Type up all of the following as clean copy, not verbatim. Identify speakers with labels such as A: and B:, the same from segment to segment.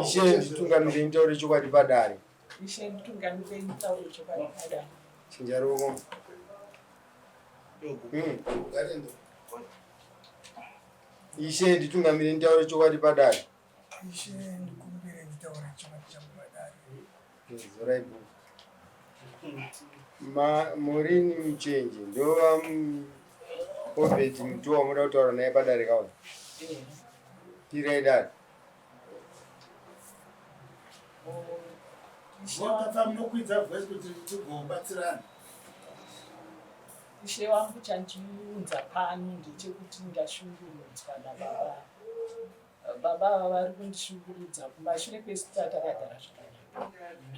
A: Ishe nditungamirei nditaure chokwadi padare.
B: Ishe nditungamirei nditaure chokwadi padare.
A: Chinja ruoko. Ishe nditungamirei nditaure chokwadi padare.
C: Ishe ndikumbire nditaure chokwadi changu padare.
A: Zorai bhuku. Ma, Murini Muchenje ndova Obedi Mutuwa wamuda kutaura naye padare kaona. Pirai dare.
D: Wakabva munokwidza voice kuti tigobatsirana.
B: Ishe wangu chandiunza pano ndechekuti ndashungurudzwa nababa. Baba ava vari kundishungurudza kumashure kwese takagara zvakanaka.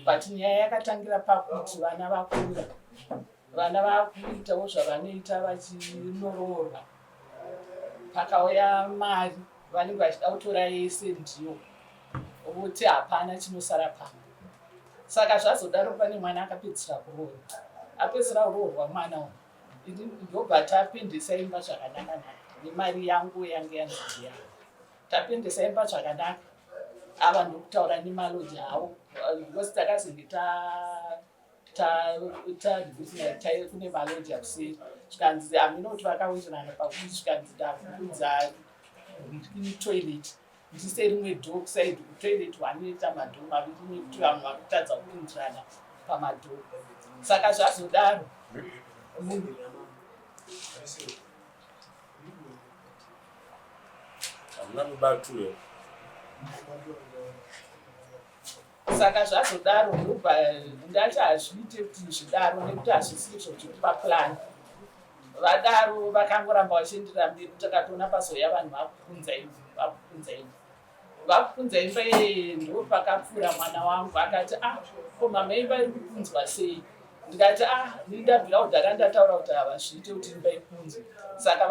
B: But nyaya yakatangira pakuti vana vakura. Vana vakuitawo zvavanoita vachinoroorwa. Pakauya mari vanenge vachida kutora yese ndiyo voti hapana chinosara pano. Saka zvazodaro pane mwana akapedzisira kuroorwa. Apedzisira kuroorwa mwana uyu ini ndobva tapendesa imba zvakanaka naka nemari yangu yange yanzi yangu. Tapendesa imba zvakanaka ava ndokutaura nemaloji avo because takazenge ta kune maloji akuseri zvikanzi hameno kuti vakawirirana pakuti zvikanzi ndakudza toilet ndise rimwe door kuside kutoilet wanoita madhoo maviri nekuti vanhu vari kutadza kupindirana pamadhoo saka zvazodaro munhu
E: hamuna mubato
B: Saka zvazodaro ndobva ndati hazviite kuti zvidaro nekuti hazvisi izvo zviri paplan. Vadaro vakangoramba vachienderera mberi takatoona pazouya vanhu vakupunza imba vakupunza imba vakupunza imba iyeye ndopakapfuura mwana wangu akati ah ko mama imba iri kupunzwa sei ndikati ah ini ndabvira kudhara ndataura kuti havazviite kuti imba ipunzwe saka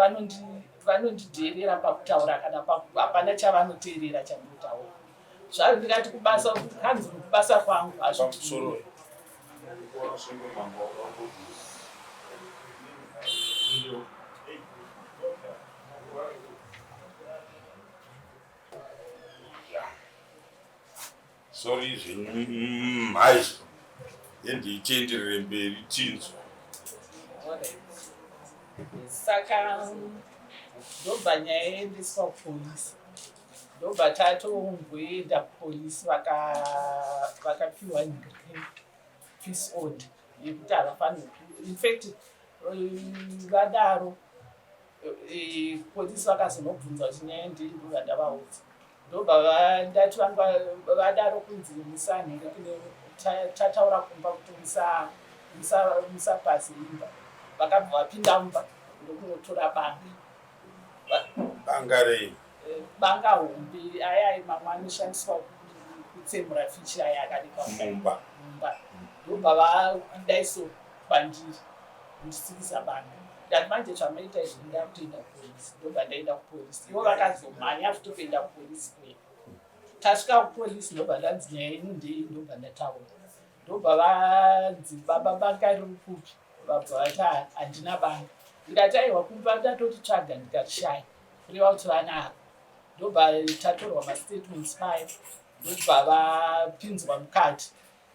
B: vanondidheerera pakutaura kana hapana chavanoteerera chandinotaura Zvaro ndikati kubasa kanzuru kubasa kwangu
E: hazvimusoro. Sorry zvenyu mhai yendiitenderere mberi tinzwa.
B: Saka ndobva nyaya yaendeswa kupolisi. Ndobva tatomboenda kupolice vakapiwa vaka peace order yekuti havafanirwi infact vadaro polisi vakazonobvunza kuti nyaya ndei ndobva ndavaudza ndobva ndati vadaro kunzi musanhinge kune tataura kumba kuti musapasi imba vakabva vapinda mumba ndokunotora banga
E: Banga rei?
B: Eh, banga hombe aya ayo mamwe anoshandiswa kutsemura fichi aya akadikwa
E: mumba
B: mumba ndobva vadai so kwandiri ndisikisa banga ndati manje zvamaita izvi ndakutoenda kupolisi ndobva ndaenda kupolisi ivo vakazomhanya futi kuenda kupolisi kuya tasvika kupolisi ndobva ndanzi nyaya yenyu ndei ndobva ndataura ndobva vanzi baba banga riri kupi vabva vati handina banga ndikati aiwa kumba ndatotitsvaga ndikarishaya kureva kuti vanaro ndobva tatorwa mastatements payo ndobva vapinzwa mukati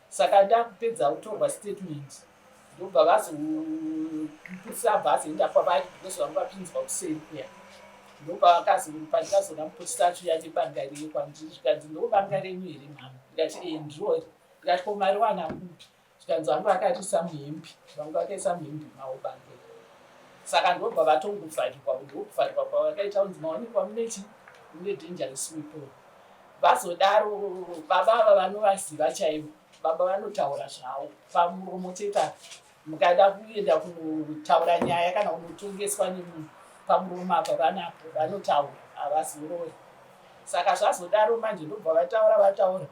B: saka ndakupedza kutorwa statement ndobva vazomupurisa abva azoenda kwavari because vanga vapinzwa kuseri kuya ndobva vakazopandikazoona mupurisa achiuya nebanga riye kwandiri zvikanzi ndobanga renyu here mama ndikati ee ndiro ndikati ko mari wana kupi zvikanzi vanga vakaisa muhembe vanga vakaisa muhembe mavo bangeri saka ndobva vatongovharirwa ndokuvharirwa kwavakaita kunzi maonekwa mune chi mune dangerous weapon vazodaro baba ava vanovaziva chaivo baba vanotaura zvavo pamuromo chete apa mukada kuenda kunotaura nyaya kana kunotongeswa nemunhu pamuromo apa vanapo vanotaura havazorori saka zvazodaro manje ndobva vataura vataura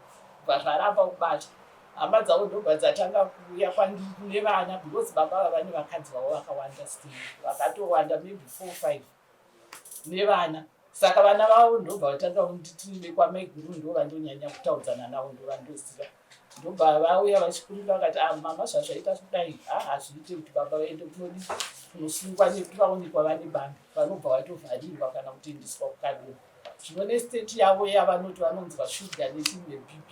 B: bva zvaramba kubata Hama dzavo ndobva dzatanga kuuya kwandiri kune vana because baba ava vane vakadzi vavo vakawanda still vakatowanda maybe four five nevana saka vana vavo ndobva vatanga kunditi vekwamaiguru ndo vandonyanya kutaudzana navo ndo vandoziva ndobva vauya vachikurira vakati ah mama zvazvaita kudai ha ah, hazviite kuti baba vaende kunodi kunosungwa nekuti vaonekwa vane banga vanobva vatovharirwa kana kutoendeswa kukadoma. Zvino nestate yavo yavanoti vanonzwa shuga nechii neBP,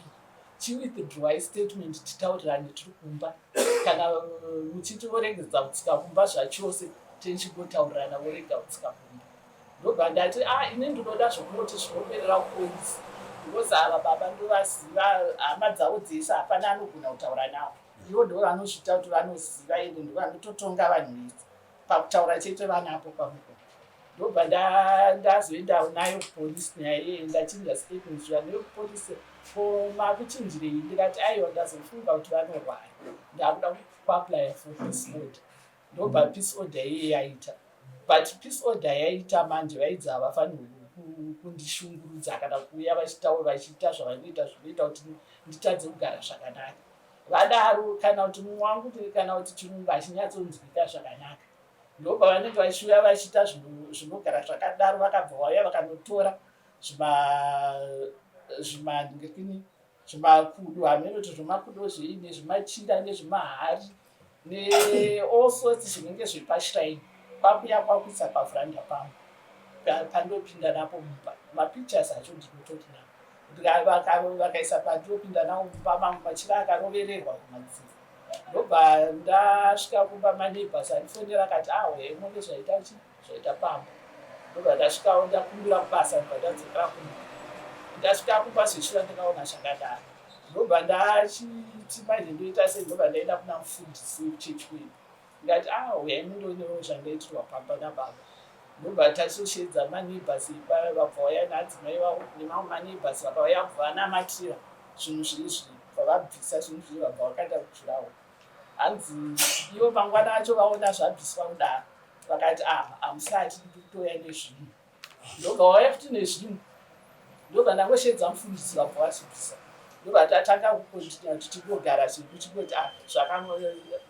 B: chiwithdrawai statement titaurirane tiri kumba. Kana muchiti voregedza kutsika kumba zvachose, tichingotaurirana vorega kutsika kumba. Ndobva ndati, a ah, ini ndinoda zvokungoti zvinoperera kupolisi because ava baba ndovaziva, hama dzavo dzese hapana anogona kutaura navo. Ivo ndo vanozviita kuti vanoziva, ende ndo vanototonga vanhu vese pakutaura chete vanapo pamuko. Ndobva ndazoenda nayo kupolisi nyaya iye, ndachinja statement zviya nayo kupolisi. Ko makuchinjirei? Ndikati aiwa, ndazofunga kuti vanorwara, ndakuda kuapplya for peace order. Ndobva peace order iye yaita, but peace order yaita manje vaidzi havafanirwi kundishungurudza kana kuuya vachitaura vachiita zvavanoita zvinoita kuti nditadze kugara zvakanaka. Vadaro kana kuti mumwe wangu kana kuti chirungu hachinyatsonzwika zvakanaka, ndobva vanenge vachiuya vachiita zvinogara zvakadaro. Vakabva vauya vakanotora zvimandikini, zvimakudo, hameno kuti zvimakudo zvei, nezvimachira nezvimahari neall sorts zvinenge zvepashrine, kwakuya kwakuisa pavhuranda pangu pandopinda napo mumba. Mapictures acho ndinotori navo. Vakaisa pandinopinda nawo mumba mangu, machira akarovererwa kumadziro. Ndobva ndasvika kumba, maneighbors andifonera akati, ah, mone zvaita chi zvaita pamba. Ndobva ndasvikawo, ndakumbira kubasa, ndobva ndadzokera kumba. Ndasvika kumba zveshuwa ndikaona zvakadaro. Ndobva ndachiti manje ndoita sei? Ndobva ndaenda kuna mufundisi wekuchechi kwedu, ndikati, ah, uyai mundoonewo zvandaitirwa pamba nababa. Ndobva tasoshedza maneighbors, vabva vauya naadzimai vavo nemamwe maneighbors, vakauya kubva vanamatira zvinhu zviri bva vabvisa zvinhu zviri, vabva vakaita kujurawo. Hanzi ivo mangwana acho vaona zvabviswa kudaro, vakati, ah, hamusati, ndikutouya nezvinhu. Ndobva wauya futi nezvinhu. Ndobva ndangoshedza mufundisi, vabva vazvibvisa. Ndobva tatanga kucontinue tichingogara zvedu, chingoti, ah, zvaka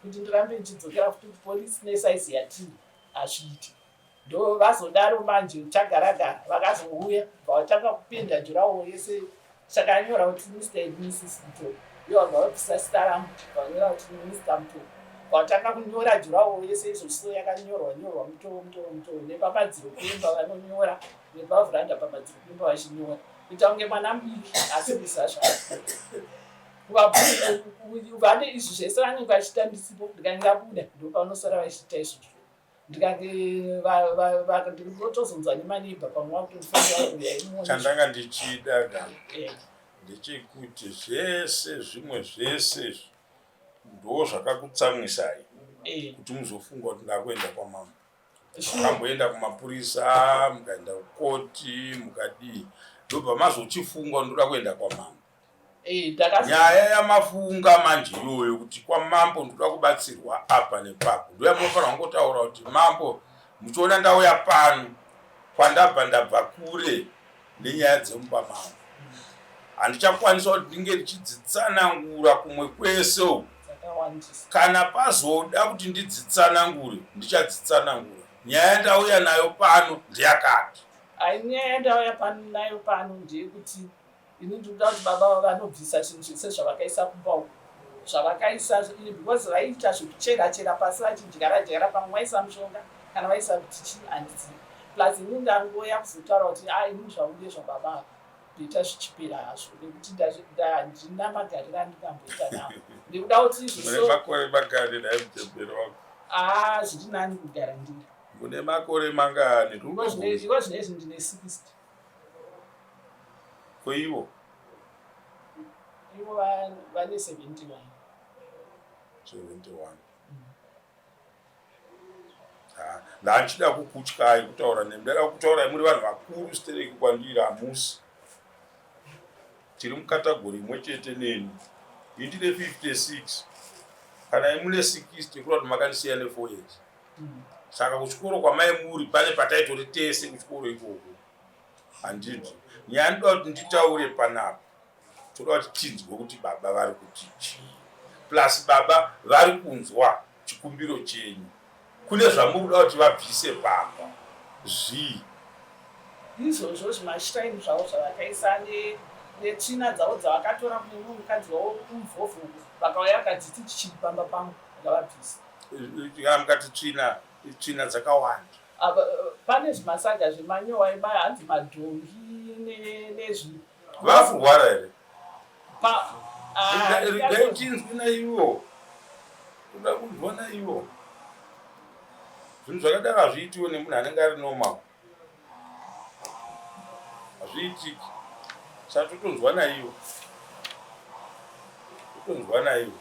B: kuti ndirambe ndichidzokera futi kupolisi nesaizi yatiri hazviiti. Ndo vazodaro manje tagaragara, vakazouya vatanga kupenda durawall yese chakanyora kuti Mr and Mrs Mutoko. Ivo vabva vabvisa zita rangu, vanyora kuti Mr Mutoko. Vatanga kunyora durawall yese izvozvo yakanyorwa nyorwa Mutoko, Mutoko, Mutoko. Nepamadziro pemba vanonyora, nepavhuranda pamadziro pemba vachinyora, kuita kunge mwana mudiki asibisa zvavo. Vane izvi zvese vanenge vachiita ndisipo, ndikange ndabuda ndopanosara vachiita izvozvo. Ndikange ndinotozonzwa nemaneighbor pamwe vakutondifonera kuuya imuone.
E: Chandanga ndichida ka ndechekuti zvese zvimwe zvese izvi ndo zvakakutsamwisai kuti muzofunga kuti ndakuenda kwamambo. Makamboenda kumapurisa, mukaenda kukoti, mukadii, ndobva mazochifunga ndoda kuenda kwamambo. Nyaya yamafunga manje iyoyo kuti kwamambo ndoda kubatsirwa apa nepapo, ndoyamunofanira kungotaura kuti, mambo, muchiona ndauya pano, kwandabva ndabva kure nenyaya dzemumba mangu, handichakwanisa kuti ndinge ndichidzitsanangura kumwe kwese uku. Kana pazoda kuti ndidzitsanangure, ndichadzitsanangura. Nyaya yandauya nayo pano ndeyakati.
B: Ai, nyaya yandauya nayo pano ndeyekuti ini ndinoda kuti baba vanobvisa zvinhu zvese zvavakaisa kumba uku, zvavakaisa, because vaiita zvekuchera chera pasi vachidyara dyara, pamwe vaisa mushonga kana vaisa kuti chii, handizivi. Plus ini ndangoya kuzotaura kuti, a, ini zvangu ndezvababa ava, ndoita zvichipera hazvo nekuti handina magariro andingamboita navo nekuda kuti
E: izvo. Makore mangani naye muchembere wako?
B: A, zviri nani kugara ndiri.
E: Mune makore mangani?
B: Iko zvinezvi ndine 60.
E: Ko ivo?
B: Ivo vane 71.
E: 71. Ndandichida kukutyai kutaura nemi, ndada kutaurai muri vanhu vakuru stereki kwandiri. Hamusi, tiri mucategory imwe chete neni. Ini ndine 56, kana imune 60, kureva kuti makandisiya ne4 years. Saka kuchikoro kwamai muri pane pataitori tese kuchikoro ikoko, handiti? Nyaya ndoda kuti nditaure panapa, toda kuti tinzwe kuti baba vari kuti chii. Plus baba vari kunzwa chikumbiro chenyu, kune zvamuri kuda kuti vabvise pamba, zvii?
B: Izvozvo zvimashrine zvavo zvavakaisa netsvina dzavo dzavakatora kune mumwe mukadzi wavo kumuvhovho, vakauya vakadziti chichiri pamba pangu, ngavabvise.
E: Kana mukati tsvina, tsvina dzakawanda.
B: Pane zvimasaga zvemanyowa ema, hanzi madhongi. nezvi
E: Vakurwara here?
B: Pa ah,
E: Regai tinzwe naivo. Toda kunzwa naivo. Zvinhu zvakadaro hazviitiwe nemunhu anenge ari normal. Hazviitiki. Saka totonzwa naivo. Totonzwa naivo.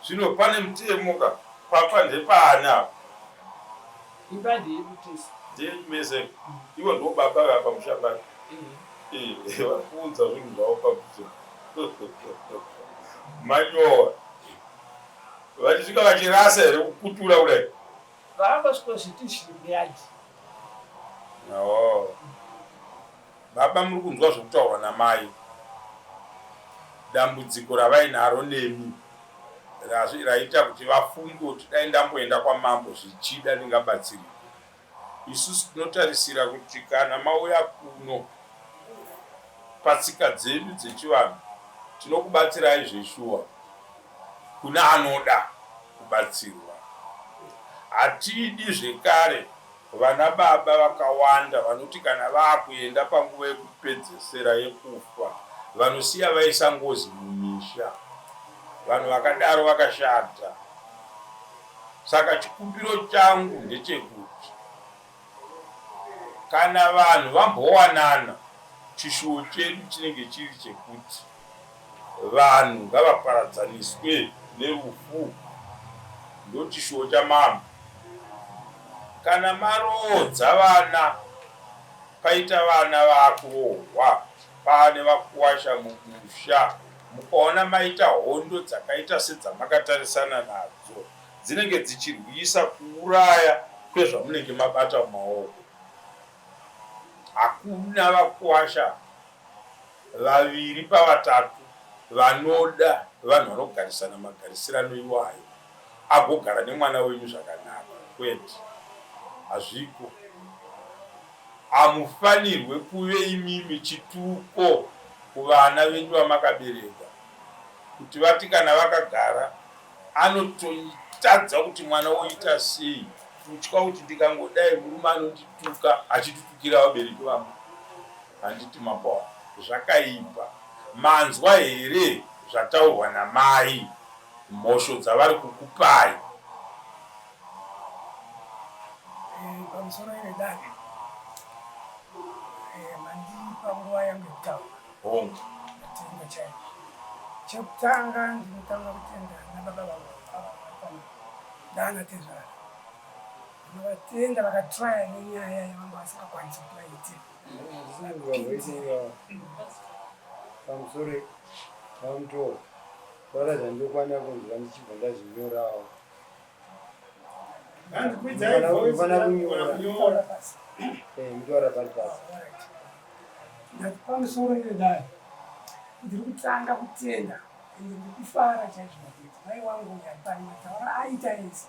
E: Zvino pane mutemo ka. Papa ndepaani apa?
B: Imba ndeyedu tese.
E: Ndeyenyu mese. Ivo ndo baba vapa musha pano. Eh, vari kuunza zvinhu zvavo pamusha. Manyowa. Vachisvika vachirasa here kukutura kudai?
B: Vakangosviko zviti zviri muyadhi.
E: Oh. Baba muri kunzwa zvekutaurwa namai. Dambudziko ravainaro nemi raita kuti vafunge kuti dai ndamboenda kwamambo zvichida ndingabatsirike. Isusu tinotarisira kuti kana mauya kuno patsika dzedu dzechivanhu tinokubatsirai zveshuwa kune anoda kubatsirwa. Hatidi zvekare vana baba vakawanda vanoti kana vakuenda panguva yekupedzesera yekufa vanosiya vaisa ngozi mumisha. Vanhu vakadaro vakashata. Saka chikumbiro changu ndechekuti kana vanhu vambowanana, chishuwo chedu chinenge chiri chekuti vanhu ngavaparadzaniswe nerufu. Ndochishuwo chamambo. Kana maroodza vana, paita vana vakuroorwa, paane vakuwasha mumusha, mukaona maita hondo dzakaita sedzamakatarisana nadzo, dzinenge dzichirwisa kuuraya kwezvamunenge mabata mumaoko. Hakuna vakuwasha vaviri pavatatu vanoda vanhu vanogarisana magarisirano iwayo agogara nemwana wenyu zvakanaka. Kwete, hazviko. Hamufanirwe kuve imimi chituko kuvana venyu vamakabereka kuti vati kana vakagara anototadza kuti mwana woita sei kutya kuti ndikangodai murume anondituka achititukira vabereki vangu. Handiti mapaona zvakaipa. Manzwa here zvataurwa namai mhosho dzavari kukupai?
C: Eh, pamusoro vedare eh, mandipa nguva yangu yekutaura.
E: Hongu.
C: Ndatenda chaizvo. Chekutanga ndinotanga kutenda nababa vangu ava ndana tezvara. Ndinovatenda vakatraya nenyaya yavanga vasingakwanisi kuti vaite.
A: Pamusoro pamutowo taura zvandokwana kunzwa ndichibva ndazvinyorawo. Unofanira kunyora. Eh, mutaura pari pasi.
C: Ndati pamusoro vedare, ndiri kutanga kutenda ende ndiri kufara chaizvo kuti mai wangu uyu ari pano mataura aita ese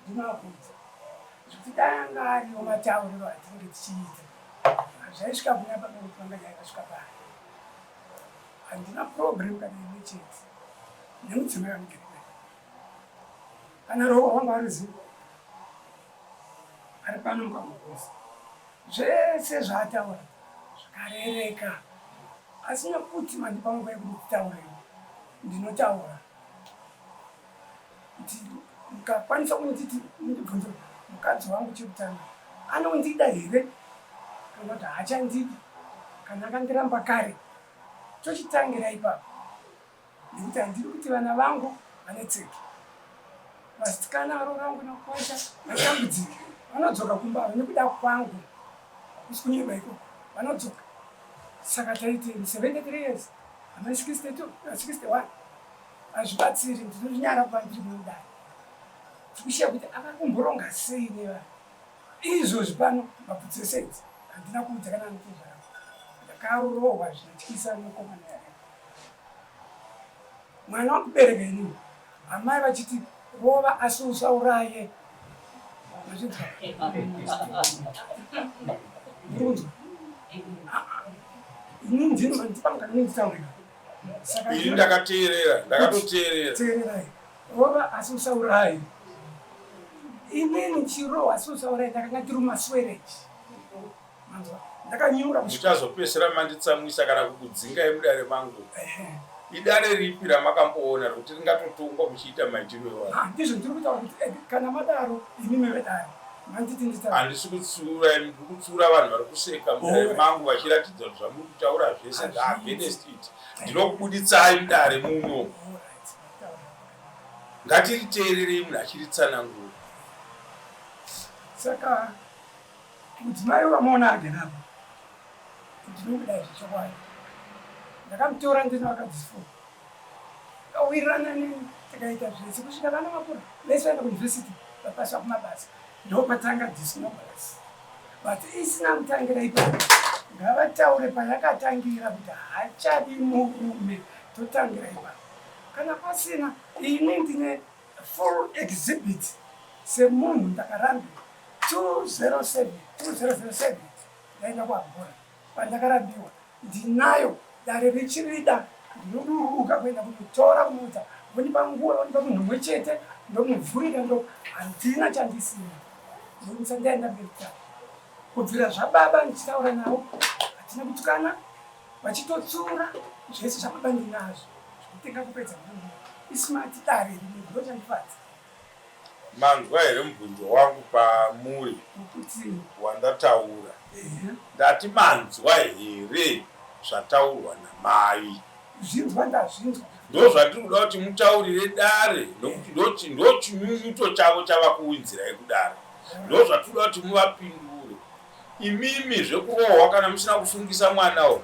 C: ndinoakudza zvekuti dai anga ariwo matauriro atinenge tichiita zvaisvika kuna baba kuti vangadai vasvika pari. Handina problem kana imwe chete nemudzimai wandigere naye. Kana ruoko rwangu aruzivi ari pano mukamubvunza zvese zvaataura zvakarereka, asi nekuti mandipa nguva yekuti nditaurewo, ndinotaura kuti mukakwanisa kunditi mundibvunze mukadzi wangu chekutanga anondida here kana kuti haachandidi kana akandiramba kare, tochitangira ipapo, nekuti handidi kuti vana vangu vanetseke, vasikana varoora vangu nakwasha vatambudzike. Vanodzoka kumba nekuda kwangu, hakusi kunyeba ikoko, vanodzoka. Saka taiti 73 years hama 62, 61 hazvibatsiri. Ndinonyara kuva ndiri munodai tikushiya kuti akakumboronga sei nevanhu izvozvi pano mabvudzi ese idzi handina kuudza kana anotezvara. Ndakarohwa zvinotyisa nemukomana yake, mwana wakubereka inini, amai vachiti rova asi usauraye. Mazvinzwa? Ndirikunzwa inini ndipamukana nditaurika. Saka
E: Ini ndakateerera, ndakatoteerera.
C: Teererai. Rova asi usauraye. Inini chirohwa asi usauraye, ndakanga ndiri mumaswereji, manzwa? Ndakanyura.
E: Muchazopedzisira manditsamwisa kana kukudzingai mudare mangu. Idare ripi ramakamboona rekuti ringatotongwa muchiita maitiro iwayo?
C: Ah, ndizvo ndiri kutaura kuti eh, kana madaro imimi vedare manditi nditaure.
E: Handisi kutsiura imi, ndiri kutsiura vanhu vari kuseka mudare mangu vachiratidza kuti zvamuri kutaura zvese the against it. Ndinokubuditsai mudare muno.
C: Alright, mataura.
E: Ngatiriteererei munhu achiritsanangura.
C: Saka Mudzimai wamuona agere apo ndinomuda zvechokwadi. Ndakamutora ndine vakadzi four tikawirirana neni tikaita zvese kusvika vana vakura vese vaenda kuuniversity vapaswa kumabasa ndopatanga disnobless but isina kutangira ipapo ngavataure payakatangira kuti haachadi murume totangira ipapo kana pasina ini ndine full exhibit semunhu ndakarambiwa 207 2007 ndaenda kuAngola pandakarambiwa ndinayo dare richirida ndinoburuka kuenda kunotora kunoita vondipa nguva vondipa munhu mumwe chete ndomuvhurira ndo handina chandisina ndomisa ndaenda mberi kutare kubvira zvababa ndichitaura navo hatina kutukana vachitotsura zvese zvababa ndinazvo zvekutenga kupedza munhu ismart dare rimwe ndochandifadza
E: Manzwa here mubvunzo wangu pamuri wandataura? Ndati manzwa here zvataurwa namai?
C: Zvinzwa ndazvinzwa.
E: Ndozvandiri kuda kuti mutaurire dare nokuti ndochinyunyuto chavo chavakuunzirai kudare. Ndozvatiri kuda kuti muvapindure. Imimi zvekurohwa kana musina kusungisa mwana uyu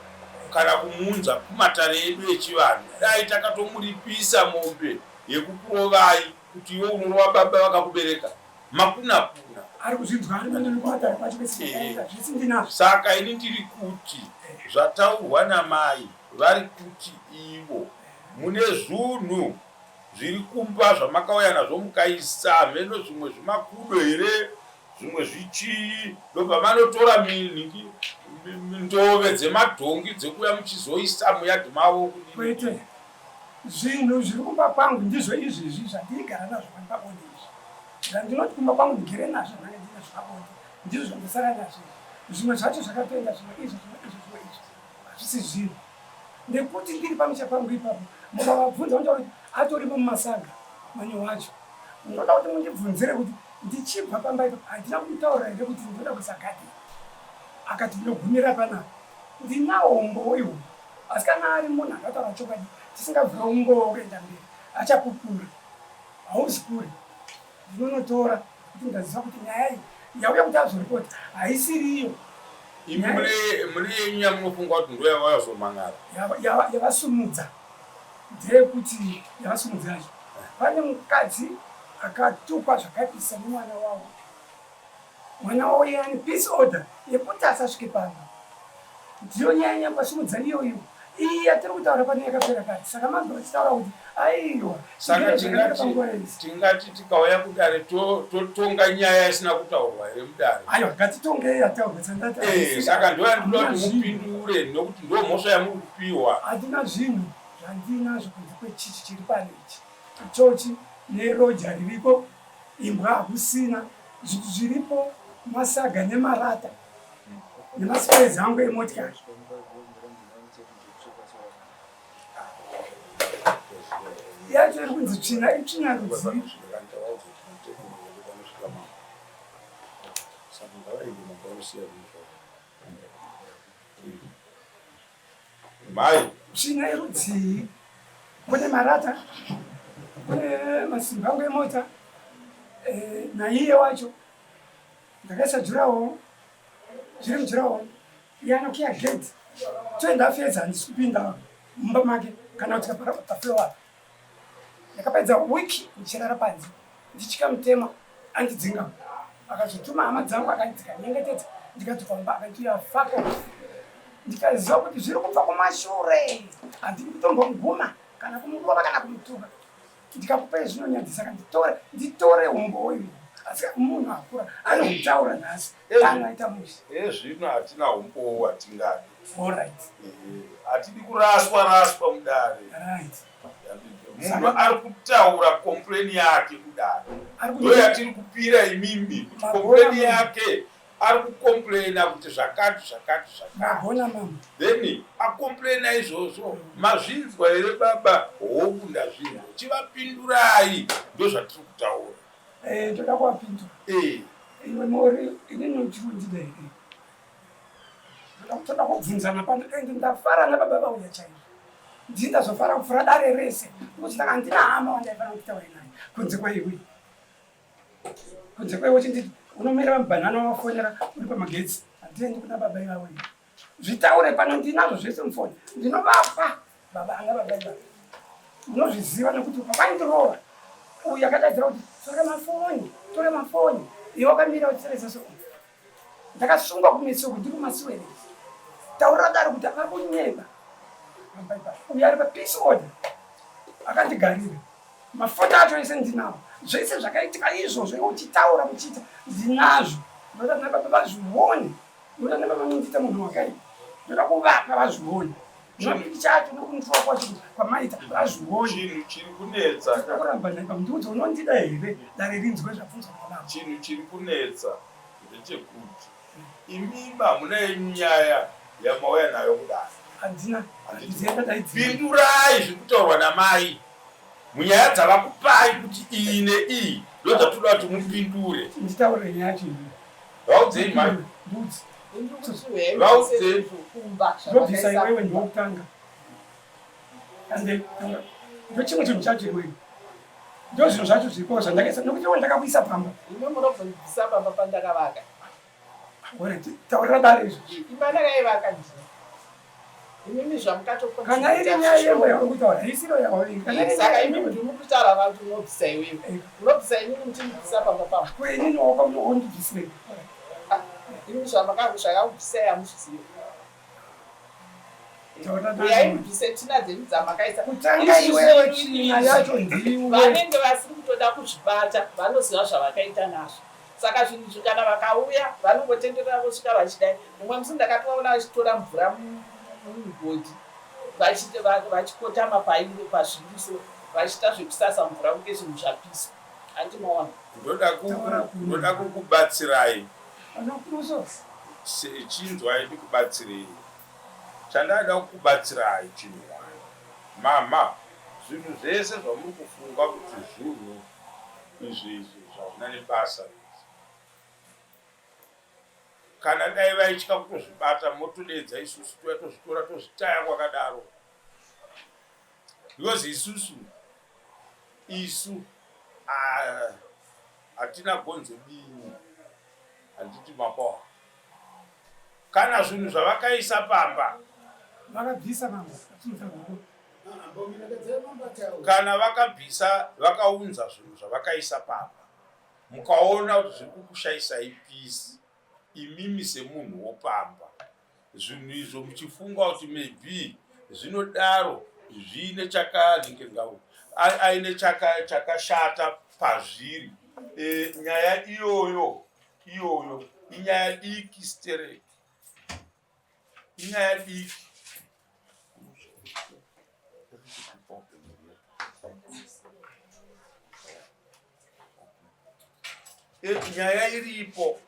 E: kana kumuunza kumatare edu echivanhu dai takatomuripisa mombe yekukurovai kuti iwe unorova baba vakakubereka makunakuna.
C: Ari kuzvinzwa ari mwana nekumatare kwacho kwese zvese ndinazvo.
E: Saka ini ndiri kuti zvataurwa namai vari kuti ivo mune zvunhu zviri kumba zvamakauya nazvo mukaisa hameno zvimwe zvimakudo here zvimwe zvichii ndobva manotora minhingi ndove dzemadhongi dzekuuya muchizoisa muyadhi mavo kudii.
C: Kwete Zvinhu zviri kumba kwangu ndizvo izvezvi zvandirigara nazvo pano pabonde izvi. Zvandinoti kumba kwangu ndigere nazvo zvange ndine zvepabonde ndizvo zvandosara nazvo izvi. Zvimwe zvacho zvakatoenda zvimwe izvo zvimwe izvo zvimwe izvo hazvisi zvinhu. Nekuti ndiri pamusha pangu ipapo mukavabvunza vanotaura kuti atorimo mumasaga manyowa acho. Ndinoda kuti mundibvunzire kuti ndichibva pamba ipapo handina kumutaurira here kuti ndinoda kuisa garden akati ndinogumira panapa. Ndinawo umbowo ihwohwo. Asi kana ari munhu akataura chokwadi tisingavhure umbowo kuenda mberi achapupura. Hauzi kure. Ndinonotora kuti ndaziva kuti nyaya iyi yauya kuti azoripota haisiriyo.
E: Imi mune mune yenyu yamunofunga kuti ndoyavayazomhan'ara.
C: Yavasumudza ndeyekuti yavasumudza yacho pane mukadzi akatukwa zvakaipisa nemwana wavo. Mwana wauya ane peace order yekuti asasvike pamba. Ndiyo nyaya nyambasimudza iyoyo. Iyi yatiri kutaura pano yakapera kare. Saka manzwa vachitaura kuti aiwa.
E: Saka tingati tingati tikauya kudare totonga nyaya isina kutaurwa here mudare?
C: Aiwa ngatitongei yataurwa sandati.
E: Eh, saka ndoyandinoda kuti mupindure nokuti ndo mhosva yamuri kupiwa.
C: Hatina zvinhu zvandinazvo kunze kwechichi chiri pano ichi. Ichochi neroja ririko Imbwa hakusina zvinhu zviripo masaga nemarata nemaspares angu emotikari. Yacho iri kunzi tsvina itsvina rudzii?
E: Mai.
C: Tsvina yerudzii? Kune marata, kune masimbi angu emota, eh, naiye wacho ndakaisa jurawo zviri mujurawo iye anokiya gate toenda afedza handisi kupinda mumba make kana kuti pafloor apa Ndakapedza week ndichirara panze ndichikamutema andidzinga. Akazotuma hama dzangu akanditi kanyengetedza ndikadzoka kumba akanditi ya fuck off. Ndikaziva kuti zviri kubva kumashure handidi kutombomuguma kana kumurova kana kumutuka. Ndikakupai zvinonyadzisa kanditore nditore umbowo iwo. Asi munhu akura anohutaura nhasi kana aita mushe.
E: Ezvino hatina umbowo hwatingadi.
C: All right.
E: Hatidi kuraswa raswa mudare.
C: Right.
E: Munhu ari kutaura complain yake kudare. Ndoyatiri kupira imimi kuti complain yake Ari kucomplaina kuti zvakati zvakati zvakati.
C: Magona mama.
E: Then acomplaina izvozvo. Mazvinzwa here baba? Hongu ndazvinzwa. Chivapindurai ndozvatiri kutaura.
C: Eh, ndoda kuvapindura.
E: Eh.
C: Iwe Mori, inini uchikundida here? Ndoda kubvunzana pano ende ndafara nababa vauya chaizvo. Ndini ndazofara kupfuura dare rese nekuti ndanga handina hama wandaifanira kutaura naye kunze kwaiwe. Kunze kwaiwe uchinditi unomira pamubhanana wafonera uri pamagetsi. Handiendi kuna baba ivavo ini. Zvitaure pano ndinazvo zvese mufoni. Ndinovapa baba anga baba ivavo. Unozviziva nekuti pavaindirova uyu akadaidzira kuti tora mafoni, tora mafoni. Iwe wakamira uchiseresa so. Ndakasungwa kumeso uku ndiri kumasuwere. Taurira dare kuti vari kunyeba. Uyu ari papeace order akandigarira. Mafoto acho ese ndinawo. Zvese zvakaitika izvozvo iwe uchitaura muchiita ndinazvo. Ndoda nababa vazvione. Ndoda nababa vanondiita munhu wakaipa. Ndoda kuvapa vazvione. Zvaviri chacho nokundiwa kwacho kwamaita vazvione.
E: Chinhu chiri kunetsa.
C: Ndoda kuramba naipa ndiudze unondida here dare rinzwe zvabvunzwa nababa.
E: Chinhu chiri kunetsa ndechekuti imimi hamuna yenyu nyaya yamauya nayo kudare.
C: Handina.
E: Pindurai zviri kutaurwa namai munyaya dzavakupai kuti iyi neiyi ndodzatoda kuti mupindure.
C: Nditaurire nyaya yacho iyi.
E: Vaudzei mai.
C: Ndudzi.
E: Vaudzei.
C: Ndobvisa iwewe ndokutanga. Ande ndochimwe chinhu chacho iwewe. Ndozvinhu zvacho zviripo zvandakaisa nokuti iwe ndakakuisa pamba.
B: Imi munobvisa pamba pandakavaka.
C: Alright, taurira dare izvo.
B: Imba ndakaivaka ndini. Imimi zvamukatokona.
C: Kana iri nyaya yemba yauri kutaura, haisiro yauri. Kana iri
B: Saka imimi ndimi kutaura vantu unobvisa iwewe.
C: Eh.
B: Unobvisa inini muchindibvisa pamba pamba.
C: Ko inini wakaundibvisirei?
B: Ah, imimi zvakakubvisai hamuzvizivi. Uyai mubvise tsvina dzenyu dzamakaisa.
C: Kutanga iwewe tsvina yacho ndiwe.
B: Vanenge vasiri kutoda kuzvibata vanoziva zvavakaita nazvo. Saka zvinhu izvi kana vakauya vanongotenderera vosvika vachidai. Mumwe musi ndakatovaona vachitora mvura mumugodhi vachikotama pazviri so vachiita zvekusasa mvura kunge zvinhu zvapiswa. Hanti maona?
E: Ndoda kukubatsirai. Chinzwai ndikubatsirei. Chandada kukubatsirai chinhu one. Mhamha, zvinhu zvese zvamuri kufunga kuti zvunhu izvi izvi zvazvina nebasa rese. Kana dai vaitya kutozvibata motodeedza isusu touya tozvitora tozvitaya kwakadaro. Because isusu isu hatina gonzo dini handiti makohwa. Kana zvinhu zvavakaisa pamba.
C: Vakabvisa mambo.
E: Kana vakabvisa vakaunza zvinhu zvavakaisa pamba mukaona kuti zviri kukushaisai peace imimi semunhu wopamba zvinhu izvo muchifunga kuti maybe zvinodaro zviine chakaningirwa aine chakashata pazviri e, nyaya iyoyo iyoyo inyaya diki stereki inyaya diki e, nyaya iripo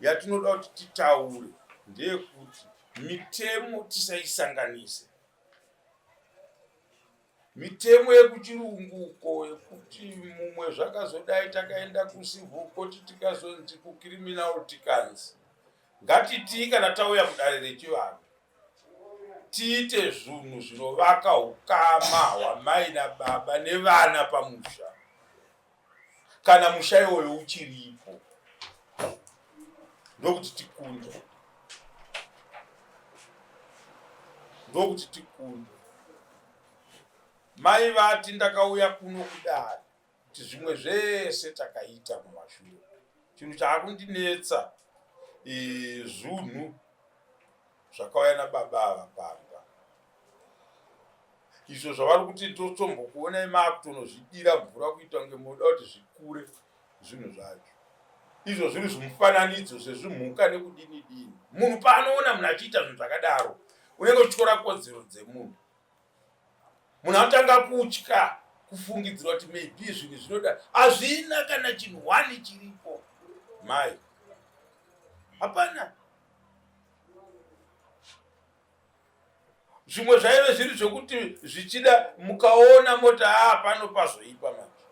E: yatinoda kuti titaure ndeyekuti mitemo tisaisanganise Mitemo yekuchirungu uko yekuti mumwe zvakazodai takaenda kucivil court tikazonzi kucriminal tikanzi ngatitii kana tauya kudare rechivanhu tiite zvunhu zvinovaka ukama hwamai nababa nevana pamusha kana musha iwoyo uchiripo ndokuti tikunde ndokuti tikunde mai vati ndakauya kuno kudare kuti zvimwe zvese takaita kumashure chinhu chaakundinetsa e, zvunhu zvakauya nababa ava pamba izvo zvavari kuti totombokuonai maakutonozvidira mvura kuita kunge munoda kuti zvikure zvinhu zvacho izvo zviri zvimufananidzo zvezvimhuka nekudini dini munhu paanoona munhu achiita zvinhu zvakadaro unenge uchityora kodzero dzemunhu munhu anotanga kutya kufungidzirwa kuti maybe zvinhu zvinoda hazvina kana chinhu one chiripo. Mai hapana. Zvimwe zvaive zviri zvekuti zvichida mukaona moti haa pano pazoipa manje,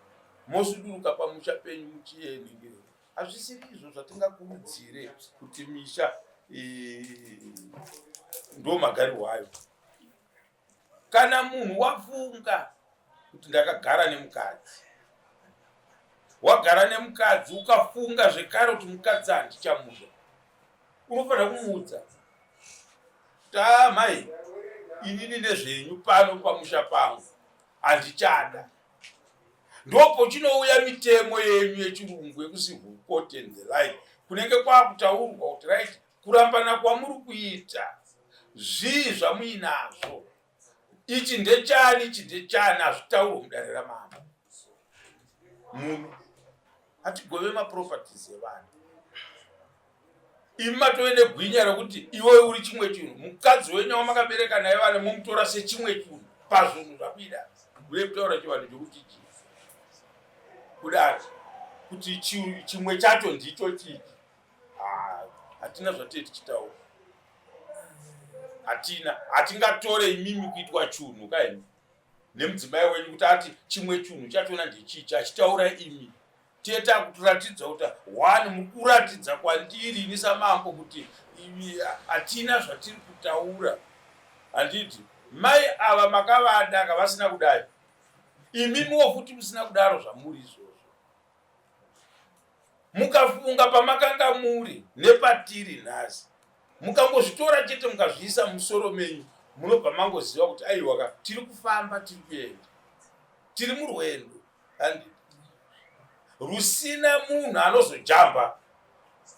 E: mosuduruka pamusha penyu muchieningire. Hazvisiri izvo zvatingakurudzire kuti misha ndo magarirwo ayo. Kana munhu wafunga kuti ndakagara nemukadzi, wagara nemukadzi ukafunga zvekare kuti mukadzi handichamuda, unofanira kumuudza kuti aa mai, inini nezvenyu pano pamusha pangu handichada. Ndopochinouya mitemo yenyu yechirungu yekucivil court and the like, kunenge kwakutaurwa kuti right, kurambana kwamuri kuita zvii zvamuinazvo, ichi ndechani, ichi ndechani, hazvitaurwe mudare ramambo. Muno hatigove maproperties evanhu. Imi matove negwinya rekuti iwe uri chimwe chinhu, mukadzi wenyu wamakabereka naye vana momutora sechimwe chinhu pazvinhu zvakuida. Uye kutaura chivanhu chokuti chii kudari kuti chimwe chacho ndicho chichi. Hatina zvatee tichitaura, hatina, hatingatore imimi kuitwa chunhu kaimi nemudzimai wenyu kuti ati chimwe chunhu chachona ndechichi, achitaura imi tiye takutoratidza kuti one muri kuratidza kwandiri ini samambo kuti hatina zvatiri kutaura. Handiti mai ava makavada ka vasina kudai, imimiwo futi musina kudaro zvamuri izvozvo. Mukafunga pamakanga muri nepatiri nhasi, mukangozvitora chete mukazviisa mumusoro menyu, munobva mangoziva kuti aiwa ka tiri kufamba, tiri kuenda, tiri murwendo handiti rusina munhu anozojamba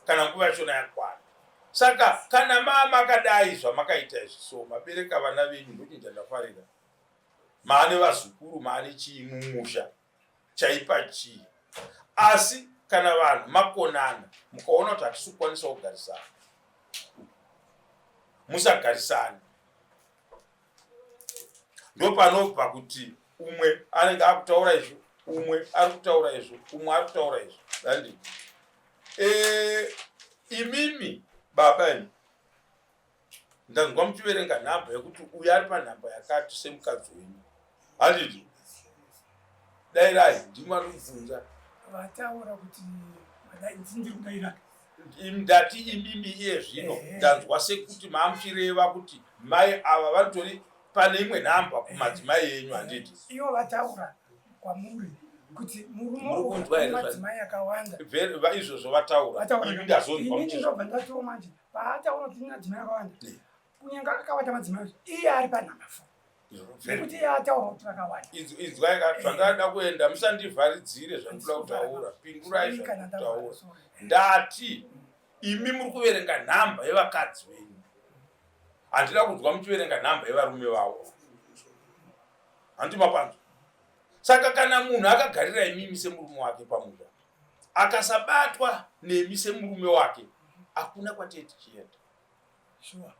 E: kana nguva yachona yakwana. Saka kana maa makadai zvamakaita izvi, so mabereka vana venyu, ndochinja ndafarira, maane vazukuru, maane chii mumusha, chaipa chii? Asi kana vanhu makonana mukaona kuti hatisi kukwanisa kugarisana, musagarisane. Ndopanobva kuti umwe anenge akutaura izvo, umwe ari kutaura izvo, umwe ari kutaura izvo. Handiti imimi baba imi ndanzwa muchiverenga nhamba yekuti uyu ari panhamba yakati semukadzi wenyu, handiti? Dairai, ndimi vari kubvunza.
C: Vataura kuti ndiri kudaira.
E: Ndati imimi iye zvino ndanzwa sekuti maamuchireva kuti mai ava vanotori pane imwe nhamba kumadzimai enyu, handiti?
C: Ivo vataura kwamuri kuti
E: Muri
C: murume
E: kunzwa here?
C: madzimai akawanda.
E: Izvozvo vataura, imi ndazonzwa
C: Inini ndobva ndatiwo manje paataura kuti madzimai akawanda, kunyange akawanda madzimai, iye ari panhamba 4 nekuti iye ataura kuti vakawanda.
E: Inzwai ka zvandada kuenda, musandivharidzire zvandinoda kutaura, pindurai
C: Kana
E: zvandiri
C: ndavhara,
E: kutaura.
C: sorry.
E: Ndati imi muri kuverenga nhamba yevakadzi venyu, handida kunzwa muchiverenga nhamba yevarume vavo, handiti mapanzwa? Saka kana munhu akagarira imimi semurume wake pamusha, akasabatwa nemi semurume wake, hakuna kwatee tichienda.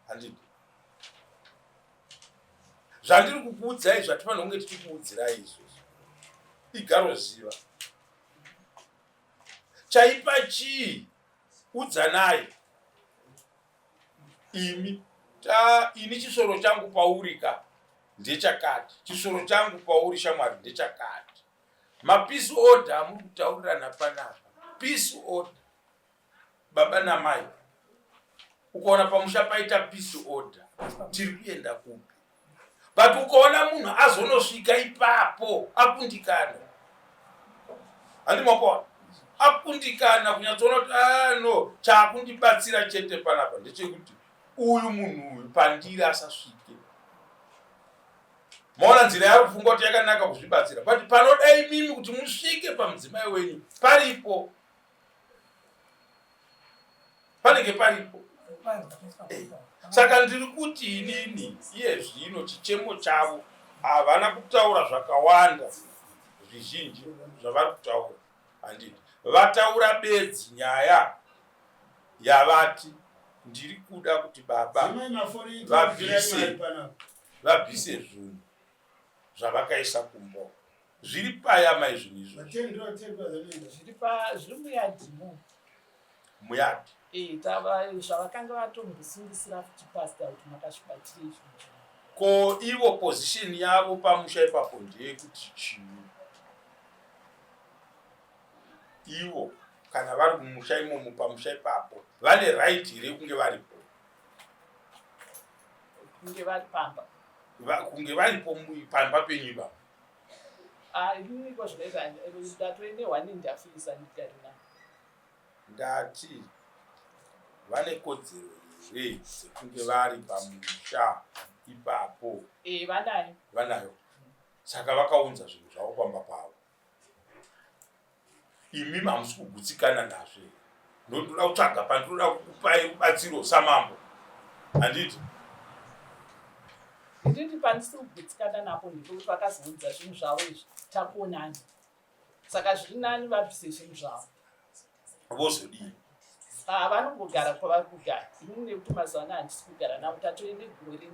E: Handiti zvandiri kukuudzai zvatifanira kunge tichikuudzirai izvozvo, igaroziva chaipa chii, udzanai imi ta ini chisoro changu pauri ka ndechakati, chisoro changu pauri shamwari ndechakati. Mapeace order amuri kutaurirana panapa, peace order baba namai, ukaona pamusha paita peace order, tiri kuenda kupi? But ukaona munhu azonosvika ipapo akundikana, handi mapaona akundikana kunyatsoona kuti ah, no, chaakundibatsira chete panapa ndechekuti uyu munhu uyu pandiri asasvike. Maona nzira yaari kufunga kuti yakanaka kuzvibatsira, but panoda imimi kuti musvike pamudzimai wenyu paripo, panenge paripo. Saka ndiri kuti inini iye zvino chichemo chavo havana kutaura zvakawanda zvizhinji zvavari kutaura, handiti? Vataura bedzi nyaya yavati ndiri kuda kuti baba
D: Dzimai mafoni
E: vabvise
D: mari panapa.
E: Vabvise zvinhu zvavakaisa kumba zviri paya mai zvinhu izvozvo.
D: Vatendwa tendwa zvanoenda.
B: Zviri pa zviri muyadhimo.
E: Muyard.
B: Eh, tava zvavakanga vatombosundisira futi pastor kuti makazvibatirei zvinhu zvenyu.
E: Ko ivo position yavo pamusha ipapo ndeyekuti chii? Ivo kana vari kumusha imomo pamusha ipapo vane right here yekunge varipo?
B: Kunge vari pamba.
E: Kunge varipo pamba penyu ipapo.
B: Ah, inini ko zvinoita ndatove ne one and half years andigari navo.
E: Ndati vane kodzero here dzekunge vari pamusha ipapo?
B: Eh, vanayo.
E: Vanayo. Saka vakaunza zvinhu zvavo pamba pavo. Imi hamusi kugutsikana nazvo here? Ndinoda kutsvaga pandinoda kukupai rubatsiro samambo. Handiti?
B: Nditi pandisiri kugutsikana napo ndepekuti vakazounza zvinhu zvavo izvi takuonana. Saka zviri nani vabvise zvinhu zvavo.
E: Vozodii?
B: Ah, vanongogara kwavari kugara. Inini nekuti mazuva ano handisi kugara navo tatove negore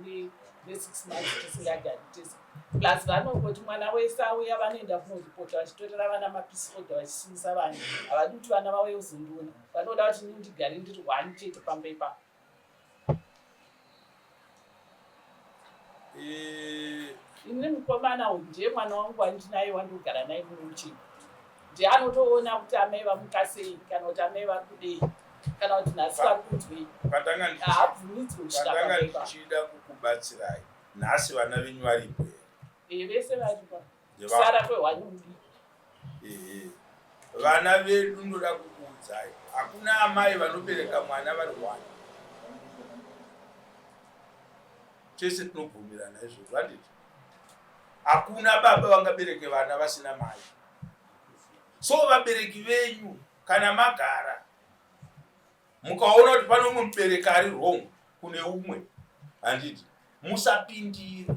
B: ne6 months tisingagari tese. Plus vanongoti mwana wese auya vanoenda kunoripota vachitorera vana mapeace order vachisungisa vana. Havadi kuti vana vauye kuzondiona. Vanoda kuti inini ndigare ndiri one chete pamba ipapo.
E: Eh,
B: Ini mukomana uyu ndiye mwana wangu wandinaye wandogara naye muno muchini. Ndiye anotoona kuti amai vamuka sei kana kuti amai vari kudei kana kuti nhasi vari kunzwei. Haabvumidzwe kusvika
E: Pandanga
B: pamba ipapo.
E: ndichida kukubatsirai nhasi vana venyu varipo here?
B: Eh, vese varipo.
E: Ndevako.
B: Kusara kwehwani mudiki.
E: Ehe. Vana vedu ndoda kukuudzai, hakuna amai vanobereka mwana vari one. Tese tinobvumirana izvozvo, handiti? Hakuna baba vangabereke vana vasina mai. So vabereki venyu kana magara mukaona kuti pane umwe mubereki ari wrong kune umwe, handiti, musapindire.